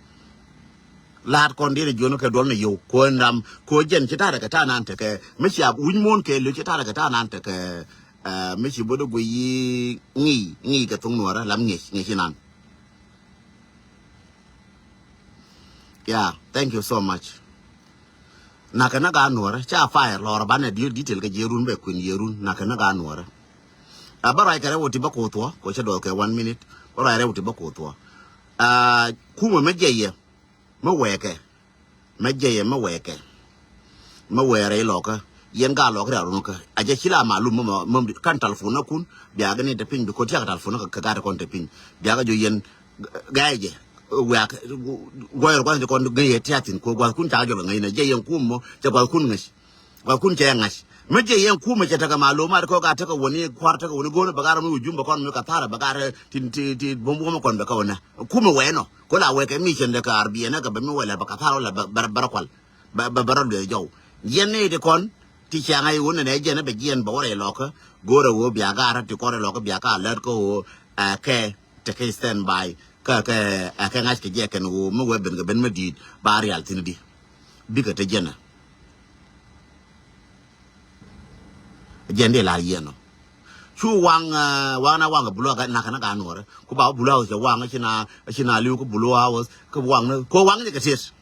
Laat kɔn diɛn jiɔ ni kɛ duɔl ni yio̱w ko̱ ɛn ram ko̱ jɛn ci ta̱rɛ kɛ ta̱a̱ nan tekɛ mi cia wi̱c muɔ̱ɔ̱n kɛ li̱w ci ta̱rɛ kɛ ta̱a̱ nan tekɛ. Mi ci bo̱dɛ guiy yi ŋi̱i̱ ŋi̱i̱ kɛ thoŋ nuɔ̱ɔ̱rä lam ŋi̱i̱c ŋi̱i̱c inan. Yeah, thank you so much. Nakɛ ni gaa nuɔrä ca fire lɔrä banɛ diöt detail kɛ jiɛ run bɛ kuin jiɛ run nakɛ ni gaa nuɔrä. A bä ruac kɛ rɛw ti bä koth wä ko cɛ dɔɔth kɛ one minute bä ruac rɛw ti bä koth wä. A kumɛ mɛ jɛ yɛ mɛ wɛɛkɛ mɛ jɛ yɛ mɛ wɛɛkɛ. Mɛ wɛɛrɛ ilɔkä yɛn gaa lɔkä ria run kä a jɛ ci la malum mɛ mɛ kan talfon akun. Biakɛ ni te piny bi ko tiak talfon kɛ gaa te kɔn te piny biakɛ jo yɛn. Gɛɛcɛ wiak guɔyr gua̱th ti kɔn gɛyɛ tiathin ko gua̱thkun ca jɔl ŋäc nɛ jɛ yɛn kum mɔ cɛ gua̱thkun ŋäc. Gua̱thkun cɛ ŋa̱c mɛ jɛ yɛn kumɛ cɛ tekɛ malumat kɔ ka tekɛ wäni kua̱r tekɛ wäni go̱o̱n bɛ gar mi wujum bɛ kɔn mi kathar bɛ gar ti ti ti bom bom kɔn bɛ kɛ wäni. Kumɛ wɛnɔ ko la wɛkɛ mi cɛn dɛ kɛ arbiɛn kɛ bɛ mi wɛlɛ bɛ kathar wɛlɛ bɛ bɛ kual. Bɛ bɛ bɛ rɔ lueth jɔw yɛn ni ti kɔn ti ciaŋ a iwun nɛ jɛn bɛ jiɛn bɛ wä rɛy lɔkä. Go̱rɛ wä bia gar ti kɔn rɛy lɔkä bia ka lät kä wä ɛ kɛ. Tekɛ stand by kä kɛ ɛ kɛ ŋa̱c kɛ jɛ kɛn ɣöö mi wee ben kɛ ben mi di̱i̱t ba rial thi̱n di. Bikɛ te jɛn ɛ jɛn di lar yɛn ɔ. Cu waŋ waŋ na waŋ kɛ bulu a nak kɛn a gan nuɔrɛ ku ba bulu a wä cɛ waŋ ci na ci na li̱w kä bulu a wä kä waŋ ni ko waŋ ni kɛ tet.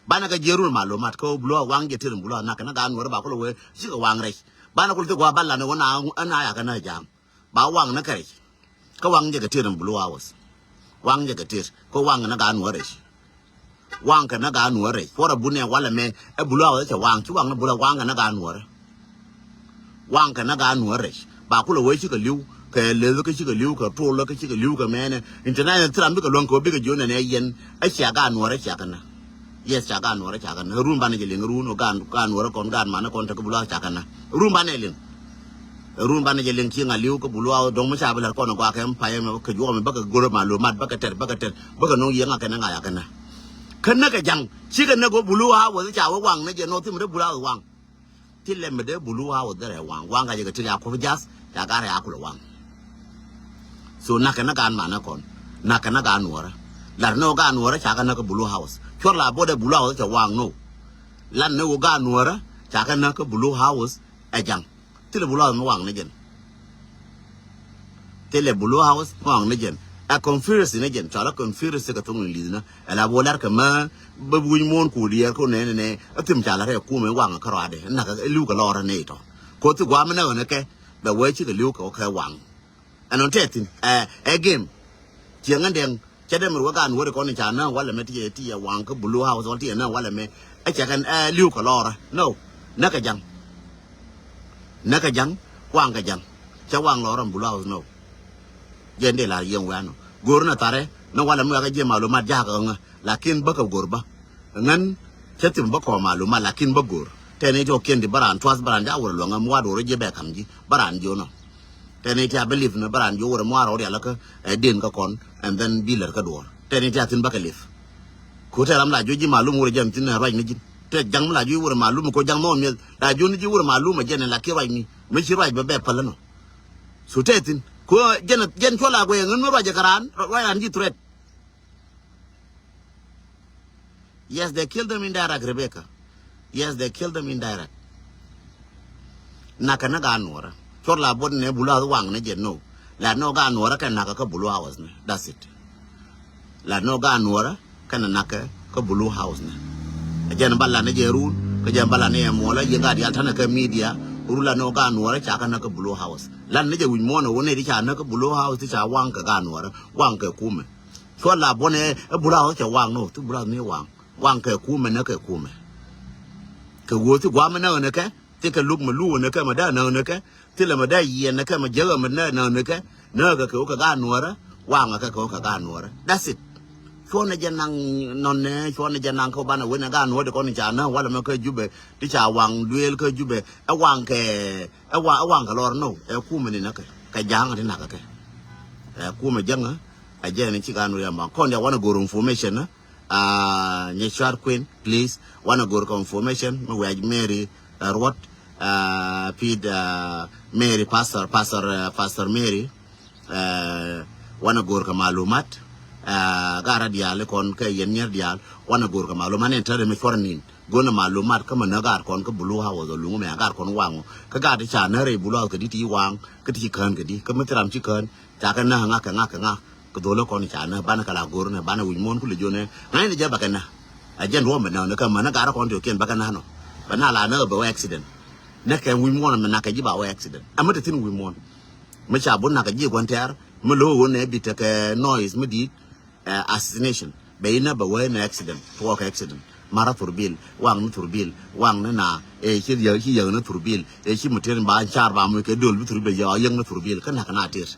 Banɛ kɛ jiɛ run malumat kä bulu a waŋ jɛ tet in bulu a nak kɛn a gan nuɔrɛ ba kulɛ wee ci kɛ waŋ rɛc. Banɛ kulɛ thik wa ba lan wä na ya kɛn a jam. Ba waŋ ni kärɛc kä waŋ jɛ kɛ tet in blue hours. Waŋ jɛ kɛ tet kä waŋ ni gaat nuɔ̱ɔ̱r rɛc. Waŋ kɛ ni gaat nuɔ̱ɔ̱r rɛc puɔrɛ bunɛ walɛ mɛ ɛ blue hours cɛ waŋ ci waŋ ni blue waŋ kɛ ni gaat nuɔ̱ɔ̱r. Waŋ kɛ ni gaat nuɔ̱ɔ̱r rɛc ba kulɛ wee cikɛ li̱w kɛ leth kä cikɛ li̱w kɛ tol kä cikɛ li̱w kɛ mɛnɛ. International thil ram bikɛ luäŋ kɛ wä bikɛ jiön nɛnɛ yɛn ɛ cia gaat nuɔ̱ɔ̱r rɛc cia kɛ ni. Yes ca gaat nuɔrä ca kɛ nä run banɛ jɛ liŋ run ɔ gaat gaat nuɔrä kɔn gaat manä kɔn tekɛ bulu a ca kɛ nä run banɛ liŋ. Run banɛ jɛ liŋ ci ŋa li̱w kä bulu a dɔŋ mi ca bi lɛr kɔn ɔ gɔaa kɛ mi payɛ mɛ kɛ juɔk mɛ bäkɛ go̱rä ma lo̱ mat bäkɛ tɛr bäkɛ tɛr bäkɛ no̱ŋ yiëŋ a kɛ nä ŋa ya kɛ nä. Kä näk kɛ ja̱ŋ cikɛ näk wä Blue House ca wä waŋ ni jɛ nɔ thim dee Blue House waŋ. Thilɛ mi dee Blue House dee rɛ waŋ waŋ ka jɛ kɛ ti ria kuɔth jath ca ka rɛ a kulɛ waŋ. So nakɛ ni gaan manɛ kɔn, nakɛ ni gaan nuɔrä. Lat ni wä gaan nuɔrä ca kɛ näk kä Blue House. Cuɔr la bot dee Blue House cɛ waŋ no. Lat ni wä gaan nuɔrä ca kɛ näk kä Blue House ɛ ja̱ŋ. Thilɛ Blue House mi waŋ ni jɛn. Thilɛ Blue House mi waŋ ni jɛn. Ɛ conspiracy ni jɛn, cɔal ɛ conspiracy kɛ thoŋ ni li̱th ni. Ɛ la bo lar kɛ mɛ bä buny muɔ̱ɔ̱n ku diɛɛr ko nɛnɛ nɛ. Ɛ thim ca la rɛ kumɛ waŋ kä rɔadɛ. Nak ɛ li̱w kɛ lɔrä ni tɔ. Ko thi guam ni nɛ ɣän kɛ bɛ wee cikɛ li̱w kɛ kɛ waŋ. Ɛn ɔn tɛthin ɛ ɛ game. Ciɛ ŋändɛŋ cɛ dee mi ruɔ gaan wäri kɔn in ca näk walɛ mɛ ti yɛ ti yɛ waŋ kä Blue House wal ti yɛ näk walɛ mɛ. Ɛ cɛ kɛn ɛ li̱w kɛ lɔrä no. Näk kɛ ja̱ŋ. Näk kɛ ja̱ŋ. Waŋ kɛ ja̱ŋ. Cɛ waŋ lɔrä mi Blue House no. Jɛn dee lar yɛn wɛn nɔ go̱o̱r na tharɛ ni walɛ mi wɛkä jiɛ malumat ja̱a̱k ɣä ŋä. Lakin bä kɛ go̱o̱r bä. Ŋän cä thim bä kɔɔm a luma lakin bä go̱r. Tɛn i̱ ti ɔ kiɛn di bä raan tuath bä raan ja wur luɔŋ ɛm wat wur ji̱ bɛ ka̱m ji̱ bä raan ji̱ ɔ nɔ. Tɛn i̱ ti a bä lip ni bä raan ji̱ wur ɛm war ɔ rial kä ɛ den kä kɔn. And then bi lär kä duɔr tɛn i̱ ti a thin bä kɛ lip. Ku tɛ ram la ji̱ ji̱ malum wur jɛn thin ɛ ruac ni ji̱n tɛ ja̱ŋ mi la ji̱ wur malum ko ja̱ŋ mɔ miɛth la ji̱ ni ji̱ wur malum ɛ jɛn ɛ la ki ruac ni mi ci ruac bä bɛ päl ɛnɔ. So tɛ thin ku jɛn jɛn cuɔl a guɛy ŋän mi ruac ɛ kɛ raan ruac raan ji̱ threat. Yes, they killed them indirect, Rebecca. Yes, they killed them indirect. Nakɛ ni gaan nuɔrä. Cor la bot ni bula waŋ ni jɛ no. La no gaan nuɔrä kɛ nakɛ kä Blue House ni. That's it. La no gaan nuɔrä kɛ nakɛ kä Blue House ni. Jɛn bala ni jɛ run, kä jɛn bala ni jɛ muɔlä, yɛ gaat yal tanɛ kɛ media, run la no gaan nuɔrä ca kɛ nakɛ Blue House. Lan ni jɛ wi̱c muɔnɛ wun ni ti ca nakɛ Blue House ti ca waŋ kɛ gaan nuɔrä, waŋ kɛ kumɛ. Cuɔ la buɔnɛ ɛ bula ɣɔth cɛ waŋ no, ti bula ni waŋ. Waŋ kɛ kumɛ nä kɛ kumɛ. Kɛ wuɔ ti guamɛ nä ɣän kɛ, ti kɛ luk mɛ lu ɣän kɛ mɛ dee nä ɣän kɛ, ti lɛ mɛ dee yiɛn nä kɛ mɛ jäk mɛ nä ɣän kɛ, nä kɛ kɛ wä kɛ gaat nuɔrä, waŋ kɛ kɛ wä kɛ gaat nuɔrä. That's it. Cuɔ nɛ jɛ naŋ nɔn nɛ, cuɔ nɛ jɛ naŋ kɛ banɛ wen ɛ gaat nuɔrä di kɔn ca nä walɛ mɛ kä Jubɛ, ti ca waŋ duel kä Jubɛ, ɛ waŋ kɛ, ɛ waŋ, ɛ waŋ kɛ lɔr no, ɛ kumɛ ni nä kɛ, kɛ jaŋ ti nak kɛ. Ɛ kumɛ jäŋ, ɛ jɛ ni ci gaat nuɔrä yɛ maŋ. Kɔn ya wanɛ gor information, Ah, nyɛ cuar kuën, please. Wanɛ gor kɛ information mi wiac Mary, ah, Ruɔt, ah, pit, ah, Mary, pastor, pastor, ah, pastor Mary. Ah, wanɛ gor kɛ malumat. Ah, gaat rɔ diaal ikɔn kɛ yɛn nyɛr diaal. Wanɛ gor kɛ malumat ni tɛrɛ mi cuɔr nin. Gonɛ malumat kä mɛ nä gaat kɔn kä Blue House ɔ luŋ mɛ gaat kɔn waŋ ɔ. Kä gaat ti ca nä rɛy Blue House kɛ di ti waŋ kä ti ci kään kɛ di kä mi thi ram ci kään. Ca kɛ nä ŋak kɛ ŋak kɛ ŋak. Kɛ dhol kɔn ca nä banɛ kɛ la go̱r nɛ banɛ wi̱c muɔ̱ɔ̱n kulɛ jiön nɛ. Ŋa̱cnɛ jɛ bɛ kɛ nä. A jɛn ruɔm bɛ nä nɛ kɛ mänä garä kɔn ti kiɛn bɛ kɛ nä nɔ. Bɛ na la nä bɛ wä accident. Nɛ kɛ wi̱c muɔ̱ɔ̱n mɛ nak kɛ ji̱ ba wä accident. Ɛmɛ te thi̱n wi̱c muɔ̱ɔ̱n. Mɛ ca bun nak kɛ ji̱ gua̱n tɛ̈r. Mɛ lo̱k ɣöö nɛ bi tekɛ noise mi di̱i̱t. Ɛ, assassination. Bɛ inä bɛ wä inä accident. Tuɔɔk accident. Marä thurbil. Waŋ ni thurbil. Waŋ ni na. Ɛ, ci yäk, ci yäk ni thurbil. Ɛ, ci mɛ tëër ba car ba muc kɛ döl bi thurbil yɛ ɔ yäk ni thurbil. Kä nak kɛ na tëër.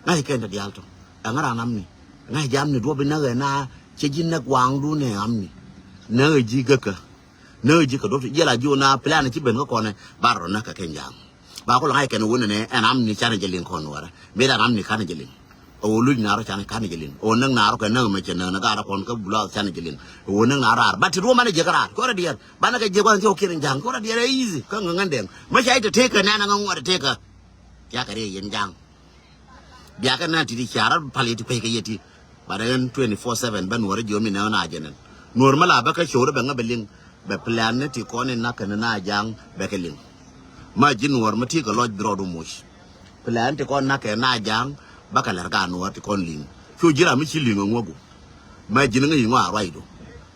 Ŋa̱c kɛn te diaal tɔ. Ɛŋa ran amni. Ŋa̱c jɛ amni duɔ̱p inäk ɛ na cɛ ji̱ näk waŋdun ɛ amni. Näk ɛ ji̱ gäkä. Näk ɛ ji̱ kɛ duɔ̱p ti jiɛl a ji̱ wä na plan ci ben kä kɔnɛ. Bar rɔ näk kɛ kɛn ja̱a̱ŋ. Ba kul ŋa̱c kɛn wun ɛnɛ ɛn amni canɛ jɛ liŋ kɔn wärä. Mëë dan amni kanɛ jɛ liŋ. Ɛ wä luc naarɔ canɛ kanɛ jɛ liŋ. Ɛ wä näk naarɔ kɛ näk mɛ cɛ näk nɛ gaarä kɔn kä bulath canɛ jɛ liŋ. Ɛ wä näk naarɔ raar. Ba ti duɔ̱p manɛ jiɛk raar. Kɔrɛ diɛɛr. Banɛ kɛ jiɛk wan ti wä kiɛn in ja̱a̱ŋ. Kɔrɛ diɛɛr ɛ easy. Kä ŋä ŋän dɛŋ. Mɛ ca i̱ te tëëkä nɛn ɛ ŋä ŋuɔt ɛ tëëkä. Thia̱kɛ riey yɛn ja̱a̱ŋ. Biakɛ na ti̱ti̱ ca rɔ̱ pal yɛ ti kueckɛ yɛ ti. But ɛn twenty four seven bä nuɔrä jiɔam inɛ ɣän a jɛnɛn. Nuɔr mä la bä kä co̱o̱r bɛ ŋä bɛ liŋ. Bɛ plan ni ti kɔn in na̱k kɛn na ja̱a̱ŋ bɛ kɛ liŋ. Ma ji̱ nuɔr mä ti kɛ lɔc bi rɔɔdu muc. Plan ti kɔn na̱k kɛ na ja̱a̱ŋ bä kɛ lɛr ka nuɔr ti kɔn liŋ. Cu ji̱ ram mi ci liŋ ɛ ŋuɔ̱ku. Mɛ ji̱n ŋäc i̱ ŋɔaa ruacdu.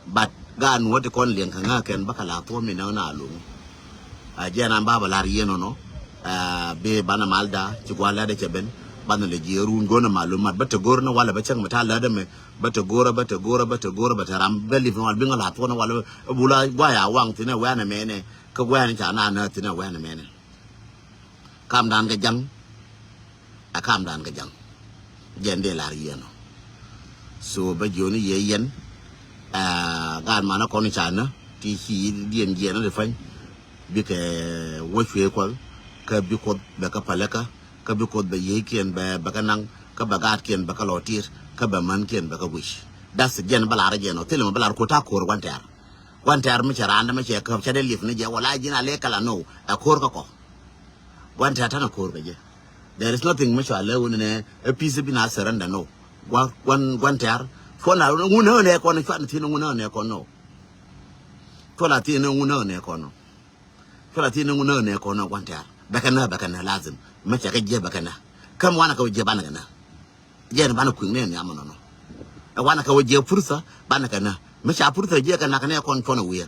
But gaat nuɔ̱t ti kɔn liɛŋ kɛ ŋääkɛn bä kɛ la thuɔ̱ɔ̱m inɛ ɣän a lo̱ŋ. A jiɛn an ba bɛ lar yieen ɔnɔ. Bi banɛ malda ci gua̱a̱r lätdɛ cɛ ben. Banɛ lɛ jiɛ ruun go̱n ɛ malumat bä te go̱r ni walɛ bä cäŋ mi ta̱a̱ lätdɛ mɛ. Bä te go̱r bä te go̱r bä te go̱r bä te ram bä lip ni wal bi ŋä la thuɔ̱ɔ̱n ni walɛ bä bula gua̱a̱ ya waŋ thi̱n ɛ wɛ̈nɛ mɛnɛ. Kä wɛ̈nɛ ca na nääth thi̱n ɛ wɛ̈nɛ mɛnɛ. Kamdan kɛ ja̱ŋ. Ɛ kamdan kɛ ja̱ŋ. Jɛn dee lar yiɛn ɔ. So bä jiɔni yɛ yɛn. Ɛ gaat manä kɔn ca nä ti ci diɛn jiɛn ɔ di pany. Bikɛ wä cuëë kuɔth kä bi kuoth bɛ kä päläkä kä bi kuoth bɛ yiëëkiɛn bɛ bɛ kä naŋ kä bɛ gaatkiɛn bɛ kä lɔ ti̱i̱t kä bɛ mänkiɛn bɛ kä wi̱c. That's it, jɛn bä lar jɛn ɔ, thilɛ mɛ bä lar ko ta ko̱r gua̱n tɛ̈r. Gua̱n tɛ̈r mi cɛ raan dä mi cɛ käp cɛ dee liep ni jɛ wala ji̱n a lɛ kala no, ɛ ko̱r kä kɔ. Gua̱n tɛ̈r tanɛ ko̱r kɛ jɛ. There is nothing mi cua lɛ wun nɛ ɛ peace bi na surrender no. Gua̱n, gua̱n, gua̱n tɛ̈r. Cuɔ na ŋun nä nɛ kɔn, cuɔ na thi̱n ŋun nä nɛ kɔn no. Cuɔ la thi̱n ŋun nä nɛ kɔn no. Cuɔ la thi̱n ŋun nä nɛ kɔn no gua̱n tɛ̈r. Bɛ kɛ nä, bɛ kɛ nä lazim. Mi cɛ kɛ jɛ bɛ kɛ nä. Käm wanɛ kɛ wä jɛ banɛ kɛ nä. Jɛn banɛ kui̱ŋ nɛ nhiam nɔnɔ. Ɛ wanɛ kɛ wä jɛ fursa banɛ kɛ nä. Mi ca fursa jɛ kɛ nä kɛ nɛ kɔn cuɔn wiɛ.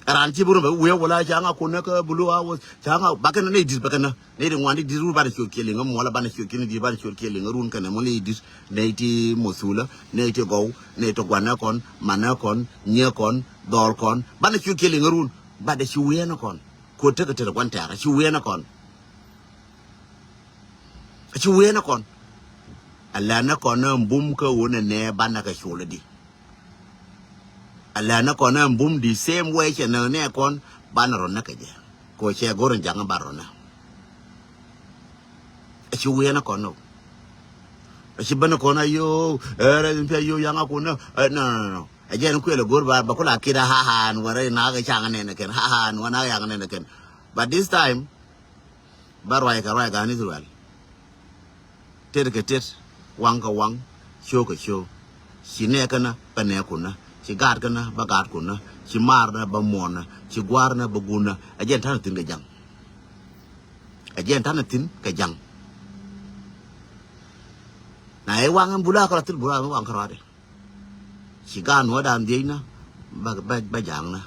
Ɛ ran ci bi rum bɛ wiɛ wala ca ŋa kun nä kä bulu a wä ca ŋa bakɛ nä nɛ dit bakɛ nä. Nɛ di ŋuan di dit run banɛ ciöt kiɛ liŋ ɛ muɔlä banɛ ciöt kiɛ ni dit banɛ ciöt kiɛ liŋ ɛ run kɛnɛ muɔlä di dit. Nɛ ti muthula nɛ ti gɔw nɛ ti guanɛ kɔn manɛ kɔn nyiɛ kɔn dhɔl kɔn banɛ ciöt kiɛ liŋ ɛ run. Bat ɛ ci wiɛ nä kɔn. Kuot tekɛ tet ɛ gua̱n tɛ̈r ɛ ci wiɛ nä kɔn. Ɛ ci wiɛ nä kɔn. Ɛ lɛ nä kɔn nä bum kä wun nɛ nɛ banɛ kɛ col ɛ di. Ala nä kɔn ɛ bum the same way cɛ nä nɛ kɔn banɛ rɔ nä kɛ jɛ. Ko cɛ go̱r in jaŋ ba rɔ nä. A ci wiɛ nä kɔn no. A ci bä nä kɔn a yo ɛ rɛ in pia yo yaŋ a kun nä. No, no, no. A jɛ ni kuɛl a go̱r ba ba kula kida ha ha ni wɛrɛ na kɛ caŋ nɛ nɛ kɛn ha ha ni wɛ na yaŋ nɛ nɛ kɛn. But this time Bä ruac kɛ ruac gan Israel. Tet kɛ tet, waŋ kɛ waŋ, cio̱o̱k kɛ cio̱o̱k. Ci nɛɛkänä bä nɛɛkun nä, ci gaatkänä bä gaatkun nä, ci maarnä bä muɔɔnnä, ci gua̱a̱rnä bä guunnä. Ɛ jɛn ta̱nä thi̱n kɛ ja̱ŋ. Ɛ jɛn ta̱nä thi̱n kɛ ja̱ŋ. Na ɛ waŋ ɛn bula kɛ rɔ thil bula ɛn waŋ kɛ rɔadɛ. Ci gaat nuɔ̱ɔ̱rdan dhiecnä bä, bä, bä ja̱a̱ŋnä.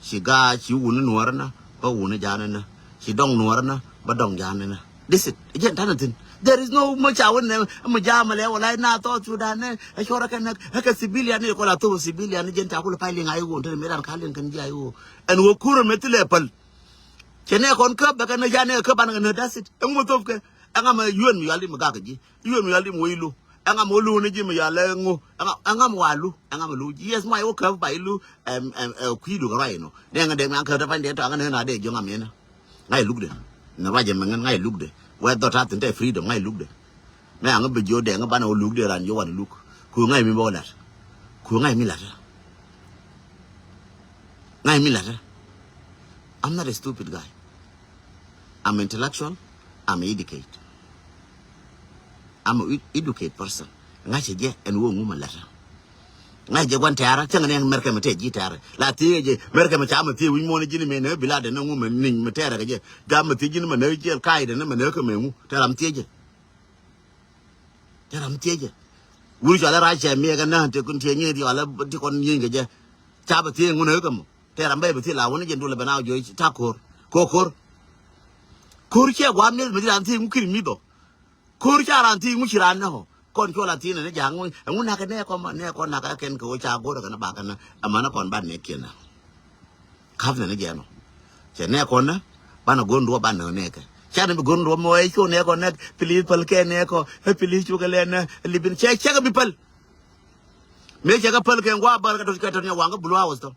Ci gaat ci wuni nuɔ̱ɔ̱rnä bä wuni ja̱a̱ŋnä. Ci dɔŋ nuɔ̱ɔ̱rnä bä dɔŋ ja̱a̱ŋnä. This it. Jɛn ta̱nä thi̱n. There is no much a wun nɛ mi ja̱a̱ŋ mi lɛ wala na thɔɔk Sudan nɛ. Ɛ cuɔrä kɛ näk ɛ kɛ civilian ni kɔla thop civilian ni jɛn ca kul pay liŋ a i̱ wun te mi ran ka liŋ kɛn ji̱ a i̱ wun. Ɛn wä kurä mi thilɛ päl. Cɛ nɛ kɔn käp bɛ kɛ nä ca nɛ käp banɛ kɛ nä, that's it. Ɛŋu mi thop kɛ. Ɛŋa mi yuɛn mi yual di mi gak ji̱. Yuɛn mi yual di mi wä ilu. Ɛŋa mi wä lu ni ji̱ mi yual ɛŋu. Ɛŋa, ɛŋa mi wa lu. Ɛŋa mi lu ji̱. Yes, ma iwä käp ba ilu. Ɛm, ɛm, ɛ, kui̱du kɛ ruac inɔ. Dee ŋa dee mi an käp te pany dee tɔaŋ ni na dee jiɔŋ am inɔ. Ŋa̱c lukdɛ. Ni ruac ɛmɛ ŋän ŋa̱c lukdɛ. Wɛ dhɔt ta̱th in te freedom ŋa̱c lukdɛ. Mɛ aŋä bi jiö dɛŋ banɛ wä lukdɛ ran jiö wan luk. Ku ŋa̱c mi bä wä lat. Ku ŋa̱c mi lat. Ŋa̱c mi lat. I'm not a stupid guy. I'm intellectual. I'm educated. I'm a ed-, educated person. Ŋa̱c jɛ ɛn wä ŋu ma lat. Ŋa̱c jɛ guan tɛɛrä cäŋ ni America mi tɛ ji̱ tɛɛrä. La thiee jɛ America mi ca mi thiee wi̱c muɔ̱n ji̱n mi nä bi la dɛ ni ŋu mi ni̱ny mi tɛɛrä kɛ jɛ. Gam mi thiee ji̱n mi nä jiɛl ka̱a̱c dɛ ni mi nä kä mi ŋu tɛ ram thiee jɛ. Tɛ ram thiee jɛ. Wur cɔal ɛ rac cɛ miɛkɛ nä ti kun thiee nyieth yɔal ɛ ti kɔn nyieny kɛ jɛ. Ca bi thiee ŋun ɛ kä mɔ. Tɛ ram bɛ bi thiee la wun jɛ dul ɛ bɛ na wä juɔc ta ko̱r. Ko̱r ko̱r. Ko̱r ciɛ gua̱a̱ mieth mi thi ran thiee ŋu kir mi̱th ɔ. Ko̱r ca ran thiee ŋu ci ran nä ɔ. Kɔn cuɔl a thiee nɛ ni ja̱a̱ŋ ŋu ɛ ŋu nakɛ nɛ kɔn ma nɛ kɔn nakɛ kɛn kɛ wä ca go̱r ɛ kɛn a bakɛ nä. Ɛ mänä kɔn ban nɛ kiɛn nä. Ka̱pnɛ ni jɛn ɔ. Cɛ nɛɛkɔ nä banɛ go̱r duɔ̱ɔ̱p banɛ nɛɛkɛ. Canɛ bi go̱r duɔ̱ɔ̱p mɔ ɛ cuɔ nɛɛkɔ nɛ, please päl kɛ nɛɛkɔ, ɛ please cukɛ lɛ nɛ, ɛ lipin cɛ cɛ kɛ bi päl. Mëë cɛ kɛ päl kɛ ŋua̱ bär kɛ tɔt kɛ tɔt nyɛ waŋ kä Blue House tɔ.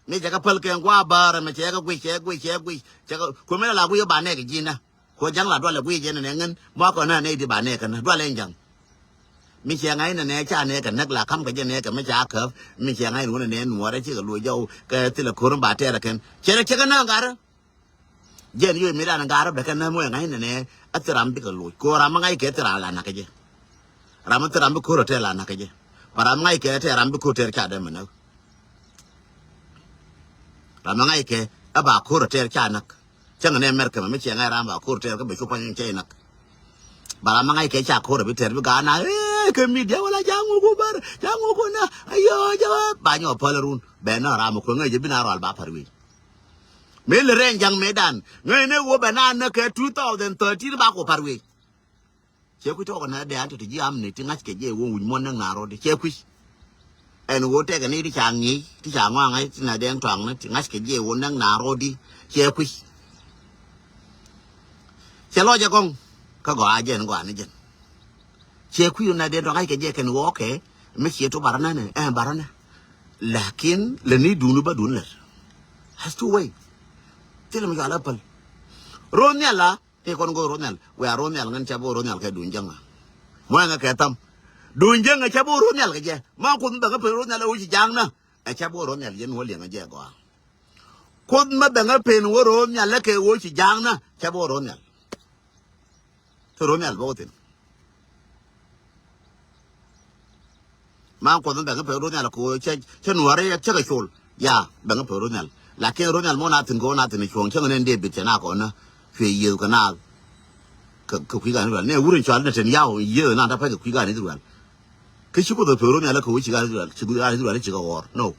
Mëë cɛ kɛ päl kɛ ŋua̱ bär ɛmɛ cɛ kɛ guic cɛ guic cɛ guic cɛ kɛ kuɛ mëë la la guic ɛ ba nɛɛkɛ ji̱n nä. Kuɔ ja̱ŋ la dualɛ guic jɛ nɛnɛ ŋän muakɔ nä nɛ i̱ di ba nɛ kɛ nä dualɛ in ja̱ŋ. Mi ciɛ ŋa̱c nɛnɛ ca nɛ kɛ näk la ka̱m kɛ jɛ nɛ kɛ mi ca käp. Mi ciɛ ŋa̱c ni wä nɛnɛ nuɔɔrɛ cikɛ luɔc jɔw kɛ thilɛ ko̱r in ba tɛɛrɛ kɛn. Cɛ rɛ cɛ kɛ nä ŋa̱rä. Jɛn yoc mi dan ŋa̱rä bɛ kɛ nä muɛ ŋa̱c nɛnɛ. A thi ram bikɛ luɔc ko ram mi ŋa̱c kɛ thi ram la nakä jɛ. Ram mi thi ram bi ko̱r a tɛɛr la nakä jɛ. Ba ram mi ŋa̱c kɛ tɛɛr ram bi ko̱r tɛɛr ca dee mɛ näk. Ram mi ŋa̱c kɛ a ba ko̱r a tɛɛr ca näk. Cäŋ ni America mɛ mi ciɛ ŋa̱c ram ba ko̱r tɛɛr kä bɛ cu pa̱ny cɛ inak. Ba ram mi ŋa̱c kɛ ca ko̱r a bi tɛɛr bi ga̱a̱ na ee kɛ media wala ja̱a̱ŋ wä ku bär ja̱a̱ŋ wä ku na ayɔ jɛ ba nyɔ päl run bɛ na ram kuɛ ŋäc jɛ bi na rɔal ba pa̱r wi̱i̱. Mëë lɛ rɛn ja̱ŋ mëë dan ŋäc ni wä bɛ na näk kɛ two thousand thirteen ba ku pa̱r wi̱i̱. Cɛ kui̱ tɔɔk nɛ dee an tɔ̱ ti ji̱ amni ti ŋa̱ckɛ jɛ wä wi̱c muɔ̱n näk na rɔɔdi cɛ kui̱. Ɛn ɣöö tɛkɛ ni ti ca ŋi̱i̱c ti ca ŋɔaŋ ŋa̱c ti na dee ɛn tɔaŋni ti ŋa̱ckɛ jɛ wä näk na rɔɔdi cɛ kui̱. Cɛ lɔcɛ gɔ̱ŋ kä gɔaa jɛn gɔaa ni jɛn. Cɛ kui̱ na dee tɔaŋ ŋa̱ckɛ jɛ kɛn ɣöö kɛ mi ciɛ to barä nänɛ ɛn barä nä. Lakin lɛ ni duuni bä duuni lät. Has two way. Thilɛ mi cɔal ɛ päl. Ro̱o̱ nhial la. Ti kɔn go̱o̱r ro̱o̱ nhial wiaa ro̱o̱ nhial ŋän ca bo̱o̱r ro̱o̱ nhial kɛ duun jäŋä. Muɛŋɛ kɛ tham. Duny jäŋ ɛ cä bi wä ro̱o̱ nhial kɛ jɛ. Ma Kuoth mi bɛ ŋä pen ro̱o̱ nhial ɛ wä ci ja̱a̱ŋ na. Ɛ cä bi wä ro̱o̱ nhial yɛn wä liɛŋ ɛ jɛ gɔaa. Kuoth mi bɛ ŋä pen wä ro̱o̱ nhial ɛ kɛ wä ci ja̱a̱ŋ na. Cä bi wä ro̱o̱ nhial. Te ro̱o̱ nhial bä wä thin. Ma Kuoth mi bɛ ŋä pen ro̱o̱ nhial kɛ wä cä, cä nuɔ̱ɔ̱ri cä kɛ col. Ya, bɛ ŋä pen ro̱o̱ nhial. Lakin ro̱o̱ nhial mɔ na thin kɛ wä na thin cuɔ̱ŋ cä ŋä nɛn David cɛ na kɔn na. Cuɛ yiëëth kɛ na. Kɛ, kɛ kui̱ gan Israel. Nɛ wur in cɔal nɛ ten yaw yiëëth na ta pɛc kɛ kui̱ gan Israel. Kä ci Kuoth ɛ pek ro̱o̱ nhial kɛ wä ci gan Israel, ci gan Israel ci kɛ ɣɔr. No.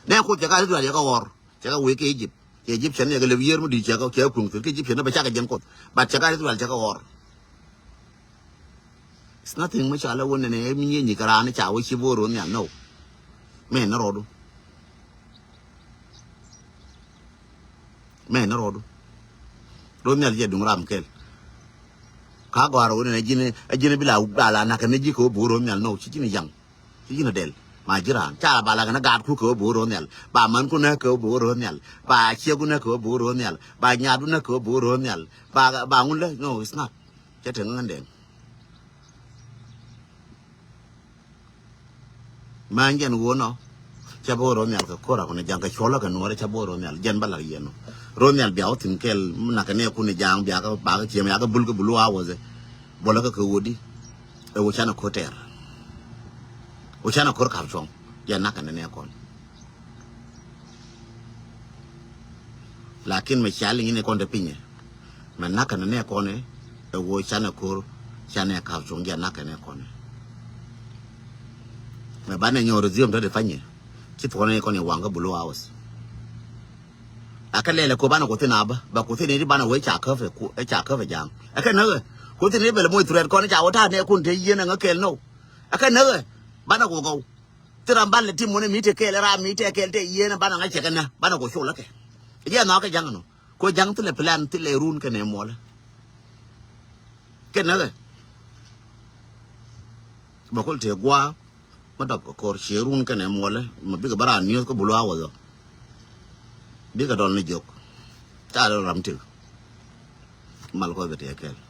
Nɛ Kuoth cɛ gan Israel cɛ kɛ ɣɔr. Cɛ kɛ wee kɛ Egypt. Cɛ Egyptian cɛ kɛ lɛp yiër mi di̱i̱t cɛ kɛ, cɛ kuŋ thil kɛ Egyptian ni bɛ cakɛ jiɛn Kuoth. But cɛ gan Israel cɛ kɛ ɣɔr. It's nothing mi cɔal ɛ wä nɛnɛ mi nyieny kɛ raan ca wä ci bo̱o̱r ro̱o̱ nhial. No. Mɛ ni rɔɔdu. Mɛ ni rɔɔdu. Ro̱o̱ nhial jɛ duŋ ram kɛl. Ka gɔ̱a̱r wä ni ji̱n, ɛ ji̱n bi la, ba la nak ni ji̱ kɛ wä bo̱o̱r ro̱o̱ nhial. No, ci ji̱n jaŋ. Ci ji̱n dɛl. Ma ji̱ raan ca ba la kɛ ni gaat ku kɛ wä bo̱o̱r ro̱o̱ nhial. Ba män ku ni kɛ wä bo̱o̱r ro̱o̱ nhial. Ba ciek ku ni kɛ wä bo̱o̱r ro̱o̱ nhial. Ba nyaat ku ni kɛ wä bo̱o̱r ro̱o̱ nhial. Ba, ba ŋun lɛ. No, it's not. Cɛ te ŋändɛn. Many jɛn wunɔ. Cɛ bi wä ro̱o̱ nhial kɛ ko̱r a kun ja̱ŋ kɛ cuɔlä kɛ nuɔ̱ɔ̱rä cɛ bi wä ro̱o̱ nhial. Jɛn bä la̱r yɛn ɔ. Ro̱o̱ nhial bia wä thi̱n kɛl mi nak kɛ nɛ kun ja̱ŋ bia kɛ bak kɛ ciɛm ya kɛ bul kɛ bulu a wä dhɛ. Bolä kɛ kɛ wä di. Ɛ wä canɛ ko̱r tɛɛr. Wä canɛ ko̱r kap cuɔ̱ŋ. Jɛ nak kɛ nɛ nɛ kɔn. Lakin mɛ cia liŋ in kɔn te pinyɛ. Mɛ nak kɛ nɛ nɛ kɔn ɛ wä canɛ ko̱r canɛ kap cuɔ̱ŋ jɛ nak kɛ nɛ kɔn ɛ. Mɛ banɛ nyɔr dhiom te de panyɛ. Ci thuɔnɛ kɔn ɛ waŋ kä bulu house. Akɛ lɛlɛ ko banɛ ko thin abä ba ko thin ɛ di banɛ wee ca käp ɛ ca käp ɛ ja̱a̱ŋ. Akɛ näk ɛ ko thin ɛ bɛl moc threat kɔn ca wä ta̱a̱ nɛ kun te yieen ɛ ŋä kɛl nɔ. Akɛ näk ɛ banɛ ko gɔw. Thil ram bal lɛ tim wänɛ mi te kɛɛl ram mi te kɛɛl te yieen banɛ ŋa̱c cɛ kɛ nä banɛ kɛ col lä kɛ. Jɛ nhɔakɛ ja̱ŋ nɔ kɛ ja̱ŋ thilɛ plan thilɛ run kɛnɛ muɔlɛ. Kɛnɛ kɛ bä kul te gua̱a̱ mä dɔp kɛ kɔr ciɛ run kɛnɛ muɔlɛ. Mä bikɛ bä raan niöth kä bulu a wä dhɔ bikɛ dɔl ni jiök. Ca dɔl ram tik mal kɔc bɛ te kɛɛl.